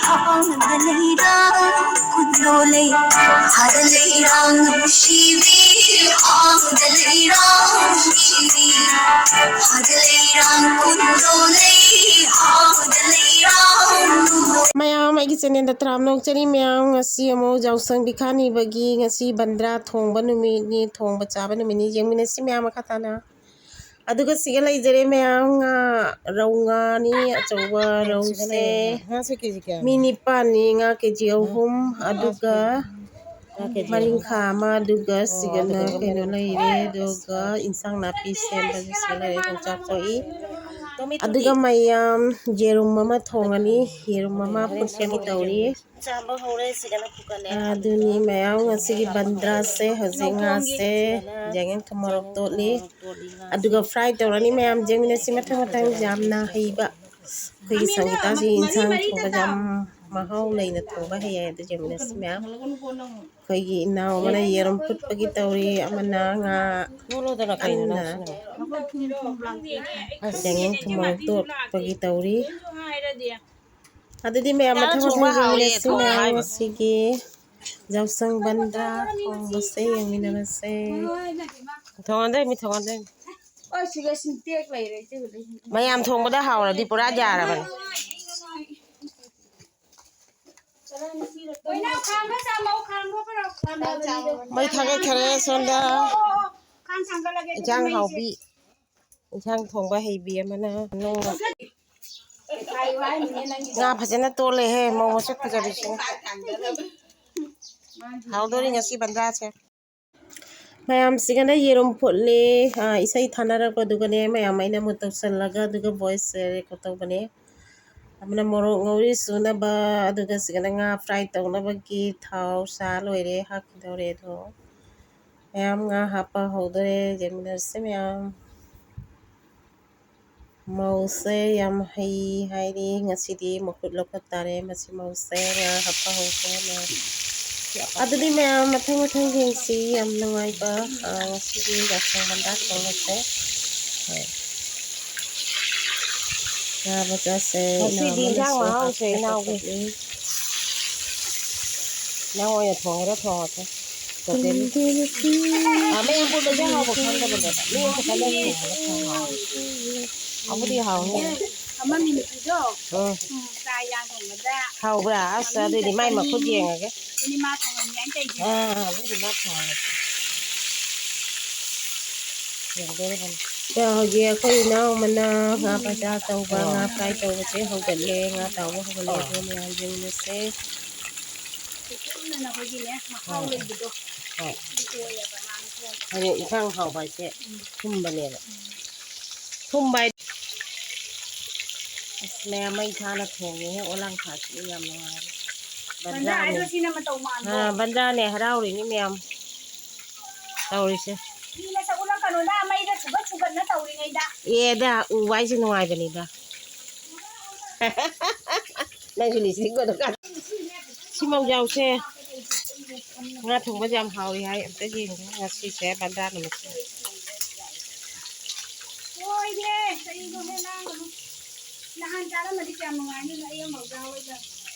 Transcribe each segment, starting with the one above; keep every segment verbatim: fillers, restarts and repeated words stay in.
ꯍꯥꯎꯅ ꯂꯩꯔꯥꯡ ꯀꯨꯟꯗꯣ ꯂꯩ, ꯍꯥꯏꯔ ꯂꯩꯔꯥꯡ ꯅꯨꯡꯁꯤꯕꯤ, ꯍꯥꯎꯅ ꯂꯩꯔꯥꯡ ꯅꯨꯡꯁꯤꯕꯤ, ꯍꯥꯏꯔ ꯂꯩꯔꯥꯡ ꯀꯨꯟꯗꯣ ꯂꯩ, ꯍꯥꯎꯅ ꯂꯩꯔꯥꯡ ꯅꯨꯡꯗꯣ꯫ ꯃꯌꯥꯝ ꯑꯩꯒꯤ ꯆꯦꯅꯦꯜꯗ ꯇꯔꯥꯝꯅ ꯑꯣꯛꯆꯔꯤ꯫ ꯃꯌꯥꯝ ꯉꯁꯤ ꯑꯃꯨꯛ ꯌꯥꯎꯁꯪ ꯄꯤꯈꯥꯅꯤꯕꯒꯤ ꯉꯁꯤ ꯕꯟꯗ꯭ꯔꯥ ꯊꯣꯡꯕ ꯅꯨꯃꯤꯠꯅꯤ, ꯊꯣꯡꯕ ꯆꯥꯕ ꯅꯨꯃꯤꯠꯅꯤ꯫ ꯌꯦꯡꯃꯤꯟꯅꯁꯤ ꯃꯌꯥꯝ ꯃꯈꯥ ꯇꯥꯅ꯫ ꯑꯗꯨꯒ ꯁꯤꯒ ꯂꯩꯖꯔꯦ ꯃꯌꯥꯝ ꯉꯥ, ꯔꯧ ꯉꯥꯅꯤ ꯑꯆꯧꯕ ꯔꯧꯁꯦ꯫ ꯉꯥꯁꯦ ꯀꯦꯖꯤ ꯀꯌꯥꯅꯣ? ꯃꯤ ꯅꯤꯄꯥꯟꯅꯤ, ꯉꯥ ꯀꯦꯖꯤ ꯑꯍꯨꯝ, ꯑꯗꯨꯒ ꯉꯥ ꯀꯦꯖꯤ ꯑꯍꯨꯝ꯫ ꯃꯔꯤꯡꯈꯥ ꯑꯃ, ꯑꯗꯨꯒ ꯑꯣ, ꯁꯤꯒꯅ ꯑꯗꯨꯒ ꯀꯩꯅꯣ ꯃꯔꯤꯡꯈꯥ꯫ ꯂꯩꯔꯦ, ꯑꯗꯨꯒ ꯏꯟꯁꯥꯡ ꯅꯥꯄꯤ ꯁꯦꯝꯕꯁꯨ ꯁꯤꯒ ꯂꯩꯔꯦ, ꯌꯣꯡꯆꯥꯛ ꯊꯣꯛꯏ꯫ ꯑꯗꯨꯒ ꯃꯌꯥꯝ ꯌꯦꯔꯨꯝ ꯑꯃ ꯊꯣꯡꯉꯅꯤ, ꯌꯦꯔꯨꯝ ꯑꯃ ꯐꯨꯠꯀꯦꯅ ꯇꯧꯔꯤ꯫ ꯆꯥꯝꯕ ꯍꯧꯔꯦ, ꯁꯤꯗꯅ ꯐꯨꯀꯠꯂꯦ꯫ ꯑꯗꯨꯅꯤ ꯃꯌꯥꯝ ꯉꯁꯤꯒꯤ ꯕꯟꯗ꯭ꯔꯥꯁꯦ, ꯍꯧꯖꯤꯛ ꯉꯥꯁꯦ ꯌꯥꯏꯉꯪ ꯊꯨꯝ ꯃꯣꯔꯣꯛ ꯇꯣꯠꯂꯤ꯫ ꯑꯗꯨꯒ ꯐ꯭ꯔꯥꯏ ꯇꯧꯔꯅꯤ ꯃꯌꯥꯝ, ꯌꯦꯡꯃꯤꯟꯅꯁꯤ ꯃꯊꯪ ꯃꯊꯪ꯫ ꯌꯥꯝꯅ ꯍꯩꯕ ꯑꯩꯈꯣꯏꯒꯤ ꯁꯪꯒꯤꯇꯥꯁꯤ ꯏꯟꯁꯥꯡ ꯊꯣꯡꯕ ꯌꯥꯝ ꯃꯍꯥꯎ ꯂꯩꯅ ꯊꯣꯡꯕ ꯍꯩ ꯍꯥꯏ꯫ ꯑꯗꯨ ꯌꯦꯡꯃꯤꯟꯅꯁꯤ ꯃꯌꯥꯝ꯫ ꯑꯩꯈꯣꯏꯒꯤ ꯏꯅꯥꯎ ꯑꯃꯅ ꯌꯦꯔꯨꯝ ꯐꯨꯠꯄꯒꯤ ꯇꯧꯔꯤ, ꯑꯃꯅ ꯉꯥ ꯀꯟꯅ ꯌꯥꯏꯉꯪ ꯊꯨꯝ ꯃꯣꯔꯣꯛ ꯇꯣꯠꯄꯒꯤ ꯇꯧꯔꯤ꯫ ꯑꯗꯨꯗꯤ ꯃꯌꯥꯝ ꯃꯊꯪ ꯃꯊꯪ ꯌꯦꯡꯃꯤꯟꯅꯁꯤ ꯃꯌꯥꯝ꯫ ꯉꯁꯤꯒꯤ ꯌꯥꯎꯁꯪ ꯕꯟꯗ꯭ꯔꯥ ꯊꯣꯡꯕꯁꯦ ꯌꯦꯡꯃꯤꯟꯅꯔꯁꯦ꯫ ꯊꯣꯡꯍꯟꯗꯣꯏꯅꯤ, ꯊꯣꯡꯍꯟꯗꯣꯏꯅꯤ꯫ ꯃꯌꯥꯝ ꯊꯣꯡꯕꯗ ꯍꯥꯎꯔꯗꯤ ꯄꯨꯔꯥ ꯌꯥꯔꯕꯅꯤ꯫ ꯃꯩ ꯊꯥꯒꯠꯈꯔꯦ ꯁꯣꯝꯗ꯫ ꯏꯟꯁꯥꯡ ꯍꯥꯎꯕꯤ, ꯏꯟꯁꯥꯡ ꯊꯣꯡꯕ ꯍꯩꯕꯤ ꯑꯃꯅ ꯅꯣꯡꯃ ꯉꯥ ꯐꯖꯅ ꯇꯣꯠꯂꯦꯍꯦ, ꯃꯧ ꯃꯁꯛ ꯐꯖꯕꯤꯁꯤꯅ꯫ ꯍꯥꯎꯗꯣꯔꯤ ꯉꯁꯤ ꯕꯟꯗ꯭ꯔꯥꯁꯦ꯫ ꯃꯌꯥꯝꯁꯤꯒꯅ ꯌꯦꯔꯨꯝ ꯐꯨꯠꯂꯤ, ꯑꯥ, ꯏꯁꯩ ꯊꯥꯅꯔꯛꯄꯗꯨꯒꯅꯦ ꯃꯌꯥꯝ ꯑꯩꯅ ꯃꯨꯠ ꯇꯧꯁꯜꯂꯒ ꯑꯗꯨꯒ ꯚꯣꯏꯁꯁꯦ ꯔꯦꯀꯣꯔꯠ ꯇꯧꯕꯅꯦ꯫ ꯑꯃꯅ ꯃꯣꯔꯣꯛ ꯉꯧꯔꯤ ꯁꯨꯅꯕ, ꯑꯗꯨꯒ ꯁꯤꯒꯅ ꯉꯥ ꯐ꯭ꯔꯥꯏ ꯇꯧꯅꯕꯒꯤ ꯊꯥꯎ ꯁꯥ ꯂꯣꯏꯔꯦ, ꯍꯥꯞꯈꯤꯗꯧꯔꯦ ꯑꯗꯣ꯫ ꯃꯌꯥꯝ ꯉꯥ ꯍꯥꯞꯄ ꯍꯧꯗꯣꯔꯦ, ꯌꯦꯡꯃꯤꯟꯅꯔꯁꯤ ꯃꯌꯥꯝ꯫ ꯃꯧꯁꯦ ꯌꯥꯝ ꯍꯩ ꯍꯥꯏꯔꯤ, ꯉꯁꯤꯗꯤ ꯃꯈꯨꯠ ꯂꯧꯈꯠ ꯇꯥꯔꯦ ꯃꯁꯤ ꯃꯧꯁꯦ꯫ ꯉꯥ ꯍꯥꯞꯄ ꯍꯧꯈ꯭ꯔꯦ ꯃꯌꯥꯝ꯫ ꯑꯗꯨꯗꯤ ꯃꯌꯥꯝ ꯃꯊꯪ ꯃꯊꯪ ꯌꯦꯡꯁꯤ꯫ ꯌꯥꯝ ꯅꯨꯡꯉꯥꯏꯕ, ꯑ, ꯉꯁꯤꯒꯤ ꯌꯥꯎꯁꯪ ꯕꯟꯗ꯭ꯔꯥ ꯊꯣꯡꯕꯁꯦ꯫ ꯍꯣꯏ꯫ ꯆꯥꯕ ꯆꯠꯁꯦ꯫ ꯉꯁꯤꯗꯤ ꯏꯟꯖꯥꯡ ꯃꯍꯥꯎꯁꯦ ꯏꯅꯥꯎꯒꯤ꯫ ꯅꯪ ꯑꯣꯏꯅ ꯊꯣꯡꯒꯦꯔꯥ ꯊꯣꯡꯉꯁꯦ꯫ ꯇꯣꯇꯦꯜ꯫ ꯑꯥ, ꯃꯌꯥꯝ ꯄꯨꯟꯕꯁꯦ ꯍꯥꯎꯕ ꯈꯪꯗꯕꯅꯦꯕ꯫ ꯃꯤ ꯑꯃꯈꯛꯇꯅ ꯊꯣꯡꯕꯗ ꯈꯔ ꯍꯥꯎꯋꯦ꯫ ꯍꯥꯎꯕꯨꯗꯤ ꯍꯥꯎꯅꯤ꯫ ꯑꯃ ꯃꯤꯅꯨꯀꯤꯗꯣ, ꯎꯝ꯫ ꯎꯝ, ꯆꯥ ꯌꯥꯟ ꯊꯣꯡꯕꯗ ꯍꯥꯎꯕ꯭ꯔꯥ? ꯑꯁ, ꯑꯗꯨꯗꯤ ꯃꯥꯏ ꯃꯈꯨꯠ ꯌꯦꯡꯉꯒꯦ꯫ ꯑꯗꯨꯅꯤ ꯃꯥ ꯊꯣꯡꯍꯟꯒꯦ ꯍꯥꯏꯅ ꯇꯧꯔꯤꯁꯦ꯫ ꯑꯥ, ꯑꯗꯨꯗꯤ ꯃꯥ ꯊꯣꯡꯍꯜꯂꯒꯦ꯫ ꯌꯦꯡꯗꯣꯔꯤꯕꯅꯤ꯫ ꯁꯦ, ꯍꯧꯖꯤꯛ ꯑꯩꯈꯣꯏ ꯏꯅꯥꯎ ꯑꯃꯅ ꯉꯥ ꯕꯖꯥꯔ ꯇꯧꯕ, ꯑꯣ꯫ ꯉꯥ ꯐ꯭ꯔꯥꯏ ꯇꯧꯕꯁꯦ ꯍꯧꯒꯠꯂꯦ꯫ ꯉꯥ ꯇꯥꯎꯕ ꯍꯧꯒꯠꯂꯦ꯫ ꯑꯣ꯫ ꯑꯗꯨ ꯃꯌꯥꯝ ꯌꯦꯡꯃꯤꯟꯅꯁꯦ꯫ ꯀꯨꯞꯅꯅ ꯑꯩꯈꯣꯏꯒꯤꯅꯦ, ꯃꯍꯥꯎ ꯍꯣꯏ꯫ ꯂꯩꯕꯗꯣ꯫ ꯍꯣꯏ꯫ ꯑꯗꯨ ꯑꯣꯏꯌꯦꯕ ꯃꯥꯅ ꯊꯣꯡꯕ꯫ ꯍꯥꯏꯗꯤ ꯏꯟꯁꯥꯡ ꯍꯥꯎꯕ ꯍꯥꯏꯁꯦ ꯎꯝ꯫ ꯊꯨꯝꯕꯅꯦꯕ꯫ ꯎꯝ꯫ ꯊꯨꯝꯕ ꯍꯥꯏ-, ꯑꯁ, ꯃꯌꯥꯝ ꯃꯩ ꯊꯥꯅ ꯊꯣꯡꯉꯦꯍꯦ, ꯑꯣꯂꯥꯡ ꯊꯥꯁꯤꯗꯤ ꯌꯥꯝ ꯅꯨꯡꯉꯥꯏꯔꯦ꯫ ꯕꯟꯗꯥ ꯕꯟꯗ꯭ꯔꯥꯅꯦ꯫ ꯍꯥꯏꯗꯣ ꯁꯤꯅ ꯃꯇꯧ ꯃꯥꯟꯗ꯭ꯔꯣ? ꯑꯥ, ꯕꯟꯗ꯭ꯔꯥꯅꯦ, ꯍꯔꯥꯎꯔꯤꯅꯤ ꯃꯌꯥꯝ ꯇꯧꯔꯤꯁꯦ꯫ ꯃꯤ ꯃꯁꯛ ꯎꯠꯂꯛꯀꯅꯨꯗ, ꯃꯩꯗ ꯁꯨꯒꯠ ꯁꯨꯒꯠꯅ ꯇꯧꯔꯤꯉꯩꯗ꯫ ꯑꯦꯗ, ꯎꯕ ꯍꯥꯏꯁꯦ ꯅꯨꯡꯉꯥꯏꯕꯅꯤꯗ꯫ ꯅꯪꯁꯨ ꯂꯤꯞꯁꯇꯤꯛ ꯑꯣꯏꯅ ꯀꯥ-, ꯁꯤ ꯃꯧꯖꯥꯎꯁꯦ ꯉꯥ ꯊꯣꯡꯕꯁꯦ ꯌꯥꯝ ꯍꯥꯎꯋꯤ ꯍꯥꯏ꯫ ꯑꯝꯇ ꯌꯦꯡꯒꯦ ꯉꯁꯤꯁꯦ ꯕꯟꯗ꯭ꯔꯥ ꯅꯨꯃꯤꯠꯁꯦ꯫ ꯍꯣꯏꯅꯦ, ꯀꯔꯤꯅꯣꯍꯦ, ꯂꯥꯡꯒꯅꯨ꯫ ꯅꯍꯥꯟ ꯆꯥꯔꯝꯃꯗꯤ ꯀꯌꯥꯝ ꯅꯨꯡꯉꯥꯏꯅꯤ, ꯑꯩ ꯑꯃꯐꯥꯎ ꯌꯥꯎꯔꯣꯏꯗ꯫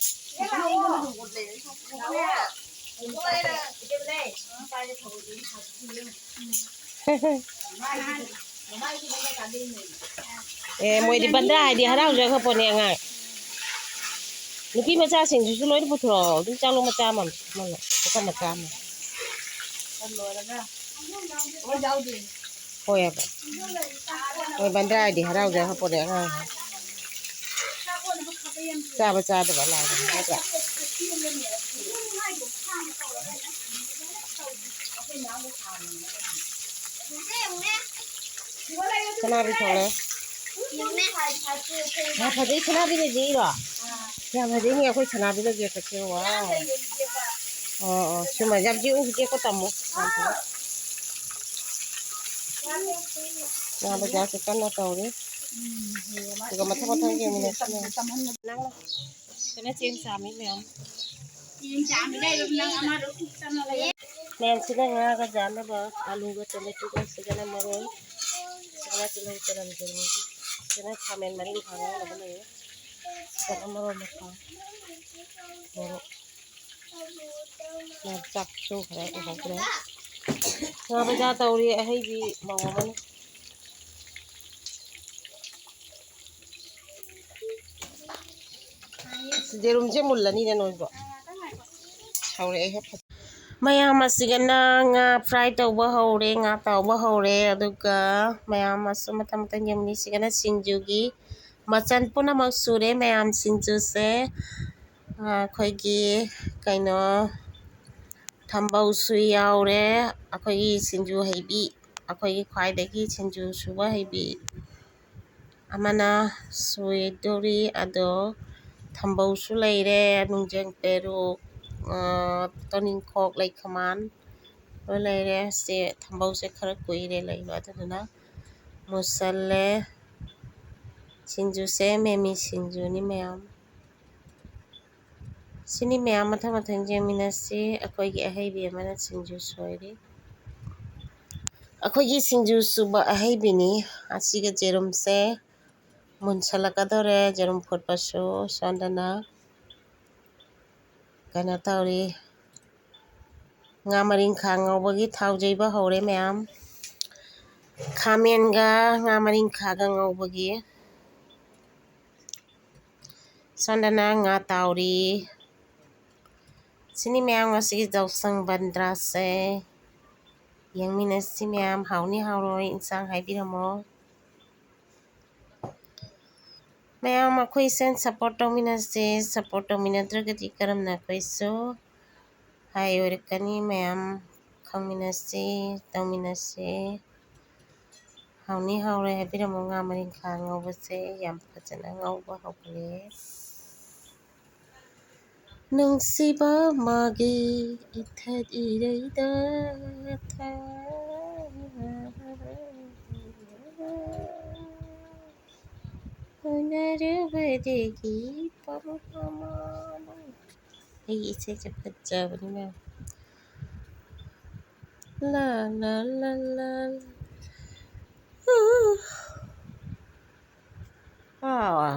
ꯑꯦ, ꯂꯥꯛꯑꯣ꯫ ꯂꯥꯛꯑꯣ꯫ ꯑꯦ, ꯃꯣꯏꯗꯤ ꯕꯟꯗ꯭ꯔꯥ ꯍꯥꯏꯗꯤ ꯍꯔꯥꯎꯖꯈ꯭ꯔ ꯄꯣꯠꯅꯤ ꯑꯉꯥꯡ꯫ ꯅꯨꯄꯤ ꯃꯆꯥꯁꯤꯡꯁꯤꯁꯨ ꯂꯣꯏꯅ ꯄꯨꯊꯣꯔꯛꯑꯣ꯫ ꯑꯗꯨꯝ ꯆꯥꯂꯣ ꯃꯆꯥ ꯑꯃꯃꯝ, ꯑꯃꯃꯝ, ꯄꯨꯈꯝ ꯃꯆꯥ ꯑꯃ꯫ ꯍꯣꯏ ꯑꯕ꯫ ꯃꯣꯏ ꯕꯟꯗ꯭ꯔꯥ ꯍꯥꯏꯗꯤ ꯍꯔꯥꯎꯖꯈ꯭ꯔ ꯄꯣꯠꯅꯤ ꯑꯉꯥꯡ꯫ ꯆꯥꯕ ꯆꯥꯗꯕ ꯂꯥꯏꯔꯗꯅ ꯅꯠꯇ꯭ꯔꯥ? ꯁꯅꯥꯕꯤ ꯊꯣꯛꯂꯛꯑꯦ꯫ ꯌꯥꯝ ꯐꯖꯩ, ꯁꯅꯥꯕꯤꯅ ꯌꯦꯛꯏꯔꯣ? ꯌꯥꯝ ꯐꯖꯩꯅꯦ, ꯑꯩꯈꯣꯏ ꯁꯅꯥꯕꯤꯅ ꯌꯦꯛꯄꯁꯦ, ꯋꯥꯎ꯫ ꯑꯣ, ꯑꯣ, ꯁꯨꯝꯕ ꯌꯥꯝ ꯌꯦꯛꯎ, ꯌꯦꯛꯄ ꯇꯝꯃꯨ꯫ ꯌꯥꯝ ꯐꯖꯩ꯫ ꯉꯥ ꯕꯖꯥꯔꯁꯦ ꯀꯟꯅ ꯇꯧꯔꯤ꯫ ꯑꯗꯨꯒ ꯃꯊꯪ ꯃꯊꯪ ꯌꯦꯡꯃꯤꯟꯅꯁꯤ꯫ ꯅꯪꯅ ꯁꯤꯅ ꯆꯦꯡ ꯆꯥꯝꯃꯤ ꯃꯌꯥꯝ꯫ ꯆꯦꯡ ꯆꯥꯝꯃꯤ ꯂꯩꯔꯨ ꯅꯪ ꯑꯃꯗꯣ ꯈꯨꯠ ꯆꯪꯉꯒ ꯌꯦꯡ꯫ ꯃꯌꯥꯝꯁꯤꯅ ꯉꯥꯒ ꯆꯥꯅꯕ ꯑꯂꯨꯒ ꯇꯣꯃꯦꯇꯣꯒ ꯁꯤꯒꯅ ꯃꯔꯣꯏ꯫ ꯁꯤꯒꯅ ꯇꯤꯜꯍꯧ ꯆꯅꯝ ꯁꯤꯡ꯫ ꯁꯤꯅ ꯈꯥꯃꯦꯟ ꯃꯔꯤꯡꯈꯥ ꯉꯧꯅꯕ ꯂꯩꯌꯦ꯫ ꯁꯤꯗꯅ ꯃꯔꯣꯏ ꯃꯄꯥꯡ, ꯃꯣꯔꯣꯛ, ꯆꯥꯛꯁꯨ ꯈꯔ ꯎꯍꯧꯗ꯭ꯔꯦ꯫ ꯉꯥ ꯕꯖꯥꯔ ꯇꯧꯔꯤ ꯑꯍꯩꯕꯤ ꯃꯧ ꯑꯃꯅ꯫ ꯌꯦꯔꯨꯝꯁꯦ ꯃꯨꯜꯂꯅꯤꯅꯦ ꯅꯣꯏꯕꯣ꯫ ꯍꯧꯔꯛꯑꯦꯍꯦ꯫ ꯃꯌꯥꯝ ꯑꯁꯤꯒꯅ ꯉꯥ fry ꯇꯧꯕ ꯍꯧꯔꯦ, ꯉꯥ ꯇꯥꯎꯕ ꯍꯧꯔꯦ꯫ ꯑꯗꯨꯒ ꯃꯌꯥꯝ ꯑꯃꯁꯨ ꯃꯊꯪ ꯃꯊꯪ ꯌꯦꯡꯉꯤ꯫ ꯁꯤꯒꯅ ꯁꯤꯡꯖꯨꯒꯤ ꯃꯆꯜ ꯄꯨꯝꯅꯃꯛ ꯁꯨꯔꯦ꯫ ꯃꯌꯥꯝ ꯁꯤꯡꯖꯨꯁꯦ, ꯑ, ꯑꯩꯈꯣꯏꯒꯤ ꯀꯩꯅꯣ, ꯊꯝꯕꯧꯁꯨ ꯌꯥꯎꯔꯦ꯫ ꯑꯩꯈꯣꯏꯒꯤ ꯁꯤꯡꯖꯨ ꯍꯩꯕꯤ, ꯑꯩꯈꯣꯏꯒꯤ ꯈ꯭ꯋꯥꯏꯗꯒꯤ ꯁꯤꯡꯖꯨ ꯁꯨꯕ ꯍꯩꯕꯤ ꯑꯃꯅ ꯁꯨꯗꯣꯔꯤ꯫ ꯑꯗꯣ ꯊꯝꯕꯧꯁꯨ ꯂꯩꯔꯦ, ꯅꯨꯡꯖꯪ ꯄꯦꯔꯨꯛ, ꯑ, ꯇꯣꯅꯤꯡꯈꯣꯛ, ꯂꯩꯈꯃꯥꯟ ꯂꯣꯏ ꯂꯩꯔꯦ꯫ ꯁꯦ ꯊꯝꯕꯧꯁꯦ ꯈꯔ ꯀꯨꯏꯔꯦ ꯂꯩꯕ, ꯑꯗꯨꯗꯨꯅ ꯃꯨꯁꯜꯂꯦ꯫ ꯁꯤꯡꯖꯨꯁꯦ ꯃꯦꯃꯤ ꯁꯤꯡꯖꯨꯅꯤ ꯃꯌꯥꯝ꯫ ꯁꯤꯅꯤ ꯃꯌꯥꯝ, ꯃꯊꯪ ꯃꯊꯪ ꯌꯦꯡꯃꯤꯟꯅꯁꯤ꯫ ꯑꯩꯈꯣꯏꯒꯤ ꯑꯍꯩꯕꯤ ꯑꯃꯅ ꯁꯤꯡꯖꯨ ꯁꯣꯏꯔꯤ꯫ ꯑꯩꯈꯣꯏꯒꯤ ꯁꯤꯡꯖꯨ ꯁꯨꯕ ꯑꯍꯩꯕꯤꯅꯤ꯫ ꯑꯁꯤꯒ ꯌꯦꯔꯨꯝꯁꯦ ꯃꯨꯟꯁꯜꯂꯛꯀꯗꯧꯔꯦ꯫ ꯌꯦꯔꯨꯝ ꯐꯨꯠꯄꯁꯨ ꯁꯣꯝꯗꯅ ꯀꯩꯅꯣ ꯇꯧꯔꯤ꯫ ꯉꯥ ꯃꯔꯤꯡꯈꯥ ꯉꯧꯕꯒꯤ ꯊꯥꯎ ꯌꯩꯕ ꯍꯧꯔꯦ ꯃꯌꯥꯝ꯫ ꯈꯥꯃꯦꯟꯒ ꯉꯥ ꯃꯔꯤꯡꯈꯥꯒ ꯉꯧꯕꯒꯤ꯫ ꯁꯣꯝꯗꯅ ꯉꯥ ꯇꯥꯎꯔꯤ꯫ ꯁꯤꯅꯤ ꯃꯌꯥꯝ ꯉꯁꯤꯒꯤ ꯌꯥꯎꯁꯪ ꯕꯟꯗ꯭ꯔꯥꯁꯦ꯫ ꯌꯦꯡꯃꯤꯟꯅꯁꯤ ꯃꯌꯥꯝ, ꯍꯥꯎꯅꯤ ꯍꯥꯎꯔꯣꯏ ꯏꯟꯁꯥꯡ ꯍꯥꯏꯕꯤꯔꯝꯃꯣ꯫ ꯃꯌꯥꯝ ꯑꯩꯈꯣꯏꯁꯦ support ꯇꯧꯃꯤꯟꯅꯁꯦ꯫ Support ꯇꯧꯃꯤꯟꯅꯗ꯭ꯔꯒꯗꯤ ꯀꯔꯝꯅ ꯑꯩꯈꯣꯏꯁꯨ high ꯑꯣꯏꯔꯛꯀꯅꯤ? ꯃꯌꯥꯝ ꯈꯪꯃꯤꯟꯅꯁꯤ, ꯇꯧꯃꯤꯟꯅꯁꯤ꯫ ꯍꯥꯎꯅꯤ ꯍꯥꯎꯔꯣꯏ ꯍꯥꯏꯕꯤꯔꯝꯃꯣ꯫ ꯉꯥ ꯃꯔꯤꯡꯈꯥ ꯉꯧꯕꯁꯦ ꯌꯥꯝ ꯐꯖꯅ ꯉꯧꯕ ꯍꯧꯔꯦ꯫ ꯅꯨꯡꯁꯤꯕ ꯃꯥꯒꯤ ꯏꯊꯠ ꯏꯔꯩꯗ ꯊꯥ-, ꯎꯅꯔꯨꯕꯗꯒꯤ ꯄꯝ ꯄꯝ꯫ ꯑꯩꯒꯤ ꯏꯁꯩꯁꯦ ꯐꯖꯕꯅꯤ ꯃꯌꯥꯝ꯫ ꯂꯥ, ꯂꯥ, ꯂꯥ, ꯂꯥ, ꯂꯥ꯫ ꯎ꯫ ꯑꯥ꯫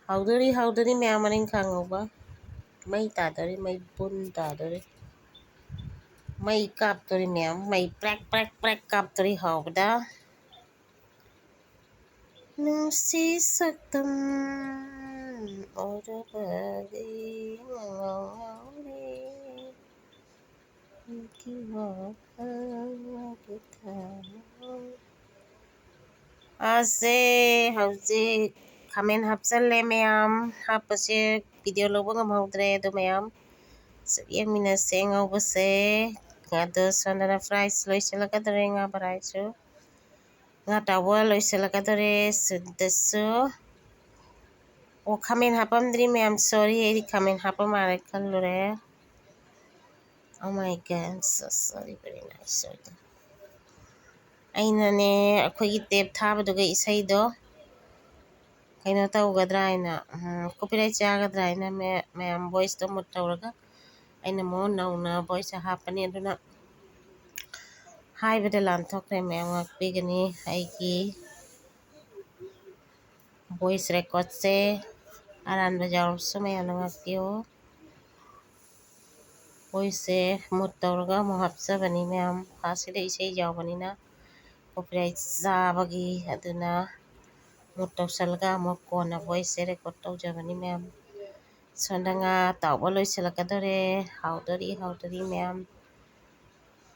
ꯍꯥꯎꯗꯣꯔꯤ, ꯍꯥꯎꯗꯣꯔꯤ ꯃꯌꯥꯝ, ꯃꯔꯤꯡꯈꯥ ꯉꯧꯕ꯫ ꯃꯩ ꯇꯥꯗꯣꯔꯤ, ꯃꯩ ꯕꯨꯟ ꯇꯥꯗꯣꯔꯤ꯫ ꯃꯩ ꯀꯥꯞꯇꯣꯔꯤ ꯃꯌꯥꯝ, ꯃꯩ ꯄ꯭ꯔꯦꯛ, ꯄ꯭ꯔꯦꯛ, ꯄ꯭ꯔꯦꯛ ꯀꯥꯞꯇꯣꯔꯤ ꯍꯥꯎꯕꯗ꯫ ꯅꯨꯡꯁꯤ ꯁꯛꯇꯝ ꯑꯣꯏꯔꯕꯗꯤ ꯉꯥꯎꯔꯦ꯫ ꯑꯁꯦ ꯍꯧꯖꯤꯛ ꯈꯥꯃꯦꯟ ꯍꯥꯞꯆꯜꯂꯦ ꯃꯌꯥꯝ꯫ ꯍꯥꯞꯄꯁꯦ video ꯂꯧꯕ ꯉꯝꯍꯧꯗ꯭ꯔꯦ꯫ ꯑꯗꯣ ꯃꯌꯥꯝ ꯁꯨꯝ ꯌꯦꯡꯃꯤꯟꯅꯁꯦ ꯉꯧꯕꯁꯦ꯫ ꯑꯗꯣ ꯁꯣꯝꯗꯅ fries ꯂꯣꯏꯁꯤꯜꯂꯛꯀꯗꯧꯔꯦ, ꯉꯥ ꯐ꯭ꯔꯥꯏꯁꯨ꯫ ꯉꯥ ꯇꯥꯎꯕ ꯂꯣꯏꯁꯤꯜꯂꯛꯀꯗꯧꯔꯦ ꯁꯤꯗꯁꯨ꯫ ꯑꯣ, ꯈꯥꯃꯦꯟ ꯍꯥꯞꯄꯝꯗ꯭ꯔꯤ ꯃꯌꯥꯝ, sorry, ꯑꯩꯗꯤ ꯈꯥꯃꯦꯟ ꯍꯥꯞꯄ ꯃꯥꯜꯂꯦ ꯈꯜꯂꯨꯔꯦ꯫ Oh my God, I'm so sorry, very nice, sorry. ꯑꯩꯅꯅꯦ, ꯑꯩꯈꯣꯏꯒꯤ tape ꯊꯥꯕꯗꯨꯒ ꯏꯁꯩꯗꯣ ꯀꯩꯅꯣ ꯇꯧꯒꯗ꯭ꯔꯥ ꯍꯥꯏꯅ, ꯎꯝ, copyright ꯆꯥꯒꯗ꯭ꯔꯥ ꯍꯥꯏꯅ ꯃꯌꯥꯝ voiceꯇꯣ mute ꯇꯧꯔꯒ ꯑꯩꯅ ꯑꯃꯨꯛ ꯅꯧꯅ voice ꯍꯥꯞꯄꯅꯤ꯫ ꯑꯗꯨꯅ ꯍꯥꯏꯕꯗ ꯂꯥꯟꯊꯣꯛꯈ꯭ꯔꯦ ꯃꯌꯥꯝ, ꯉꯥꯛꯄꯤꯒꯅꯤ꯫ ꯑꯩꯒꯤ voice recordꯁꯦ ꯑꯔꯥꯟꯕ ꯌꯥꯎꯔꯕꯁꯨ ꯃꯌꯥꯝꯅ ꯉꯥꯛꯄꯤꯌꯨ꯫ Voiceꯁꯦ mute ꯇꯧꯔꯒ ꯑꯃꯨꯛ ꯍꯥꯞꯆꯕꯅꯤ ꯃꯌꯥꯝ꯫ ꯐꯥꯔꯁꯁꯤꯗ ꯏꯁꯩ ꯌꯥꯎꯕꯅꯤꯅ copyright ꯆꯥꯕꯒꯤ, ꯑꯗꯨꯅ mute ꯇꯧꯁꯜꯂꯒ ꯑꯃꯨꯛ ꯀꯣꯟꯅ voiceꯁꯦ record ꯇꯧꯖꯕꯅꯤ ꯃꯌꯥꯝ꯫ ꯁꯣꯝꯗ ꯉꯥ ꯇꯥꯎꯕ ꯂꯣꯏꯁꯤꯜꯂꯛꯀꯗꯧꯔꯦ꯫ ꯍꯥꯎꯗꯣꯔꯤ, ꯍꯥꯎꯗꯣꯔꯤ ꯃꯌꯥꯝ꯫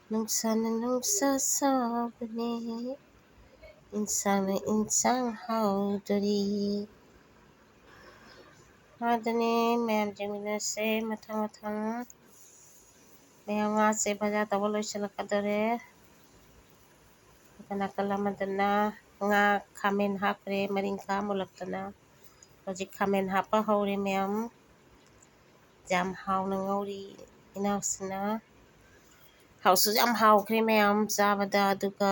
ꯅꯨꯡꯁꯥꯅ ꯅꯨꯡꯁꯥ ꯁꯥꯕꯅꯦ, ꯏꯟꯁꯥꯡꯅ ꯏꯟꯁꯥꯡ ꯍꯥꯎꯗꯣꯔꯤ꯫ ꯑꯗꯨꯅꯦ ꯃꯌꯥꯝ ꯌꯦꯡꯃꯤꯟꯅꯁꯦ ꯃꯊꯪ ꯃꯊꯪ꯫ ꯃꯌꯥꯝ ꯉꯥꯁꯦ ꯚꯖꯥ ꯇꯧꯕ ꯂꯣꯏꯁꯤꯜꯂꯛꯀꯗꯧꯔꯦ꯫ ꯑꯗꯨꯒ ꯅꯥꯀꯜ ꯑꯃꯗꯅ ꯉꯥ ꯈꯥꯃꯦꯟ ꯍꯥꯞꯈ꯭ꯔꯦ, ꯃꯔꯤꯡꯈꯥ ꯃꯨꯜꯂꯛꯇꯅ꯫ ꯍꯧꯖꯤꯛ ꯈꯥꯃꯦꯟ ꯍꯥꯞꯄ ꯍꯧꯔꯦ ꯃꯌꯥꯝ꯫ ꯌꯥꯝ ꯍꯥꯎꯅ ꯉꯧꯔꯤ ꯏꯅꯥꯎꯁꯤꯅ꯫ ꯍꯥꯎꯁꯨ ꯌꯥꯝ ꯍꯥꯎꯈ꯭ꯔꯦ ꯃꯌꯥꯝ ꯆꯥꯕꯗ꯫ ꯑꯗꯨꯒ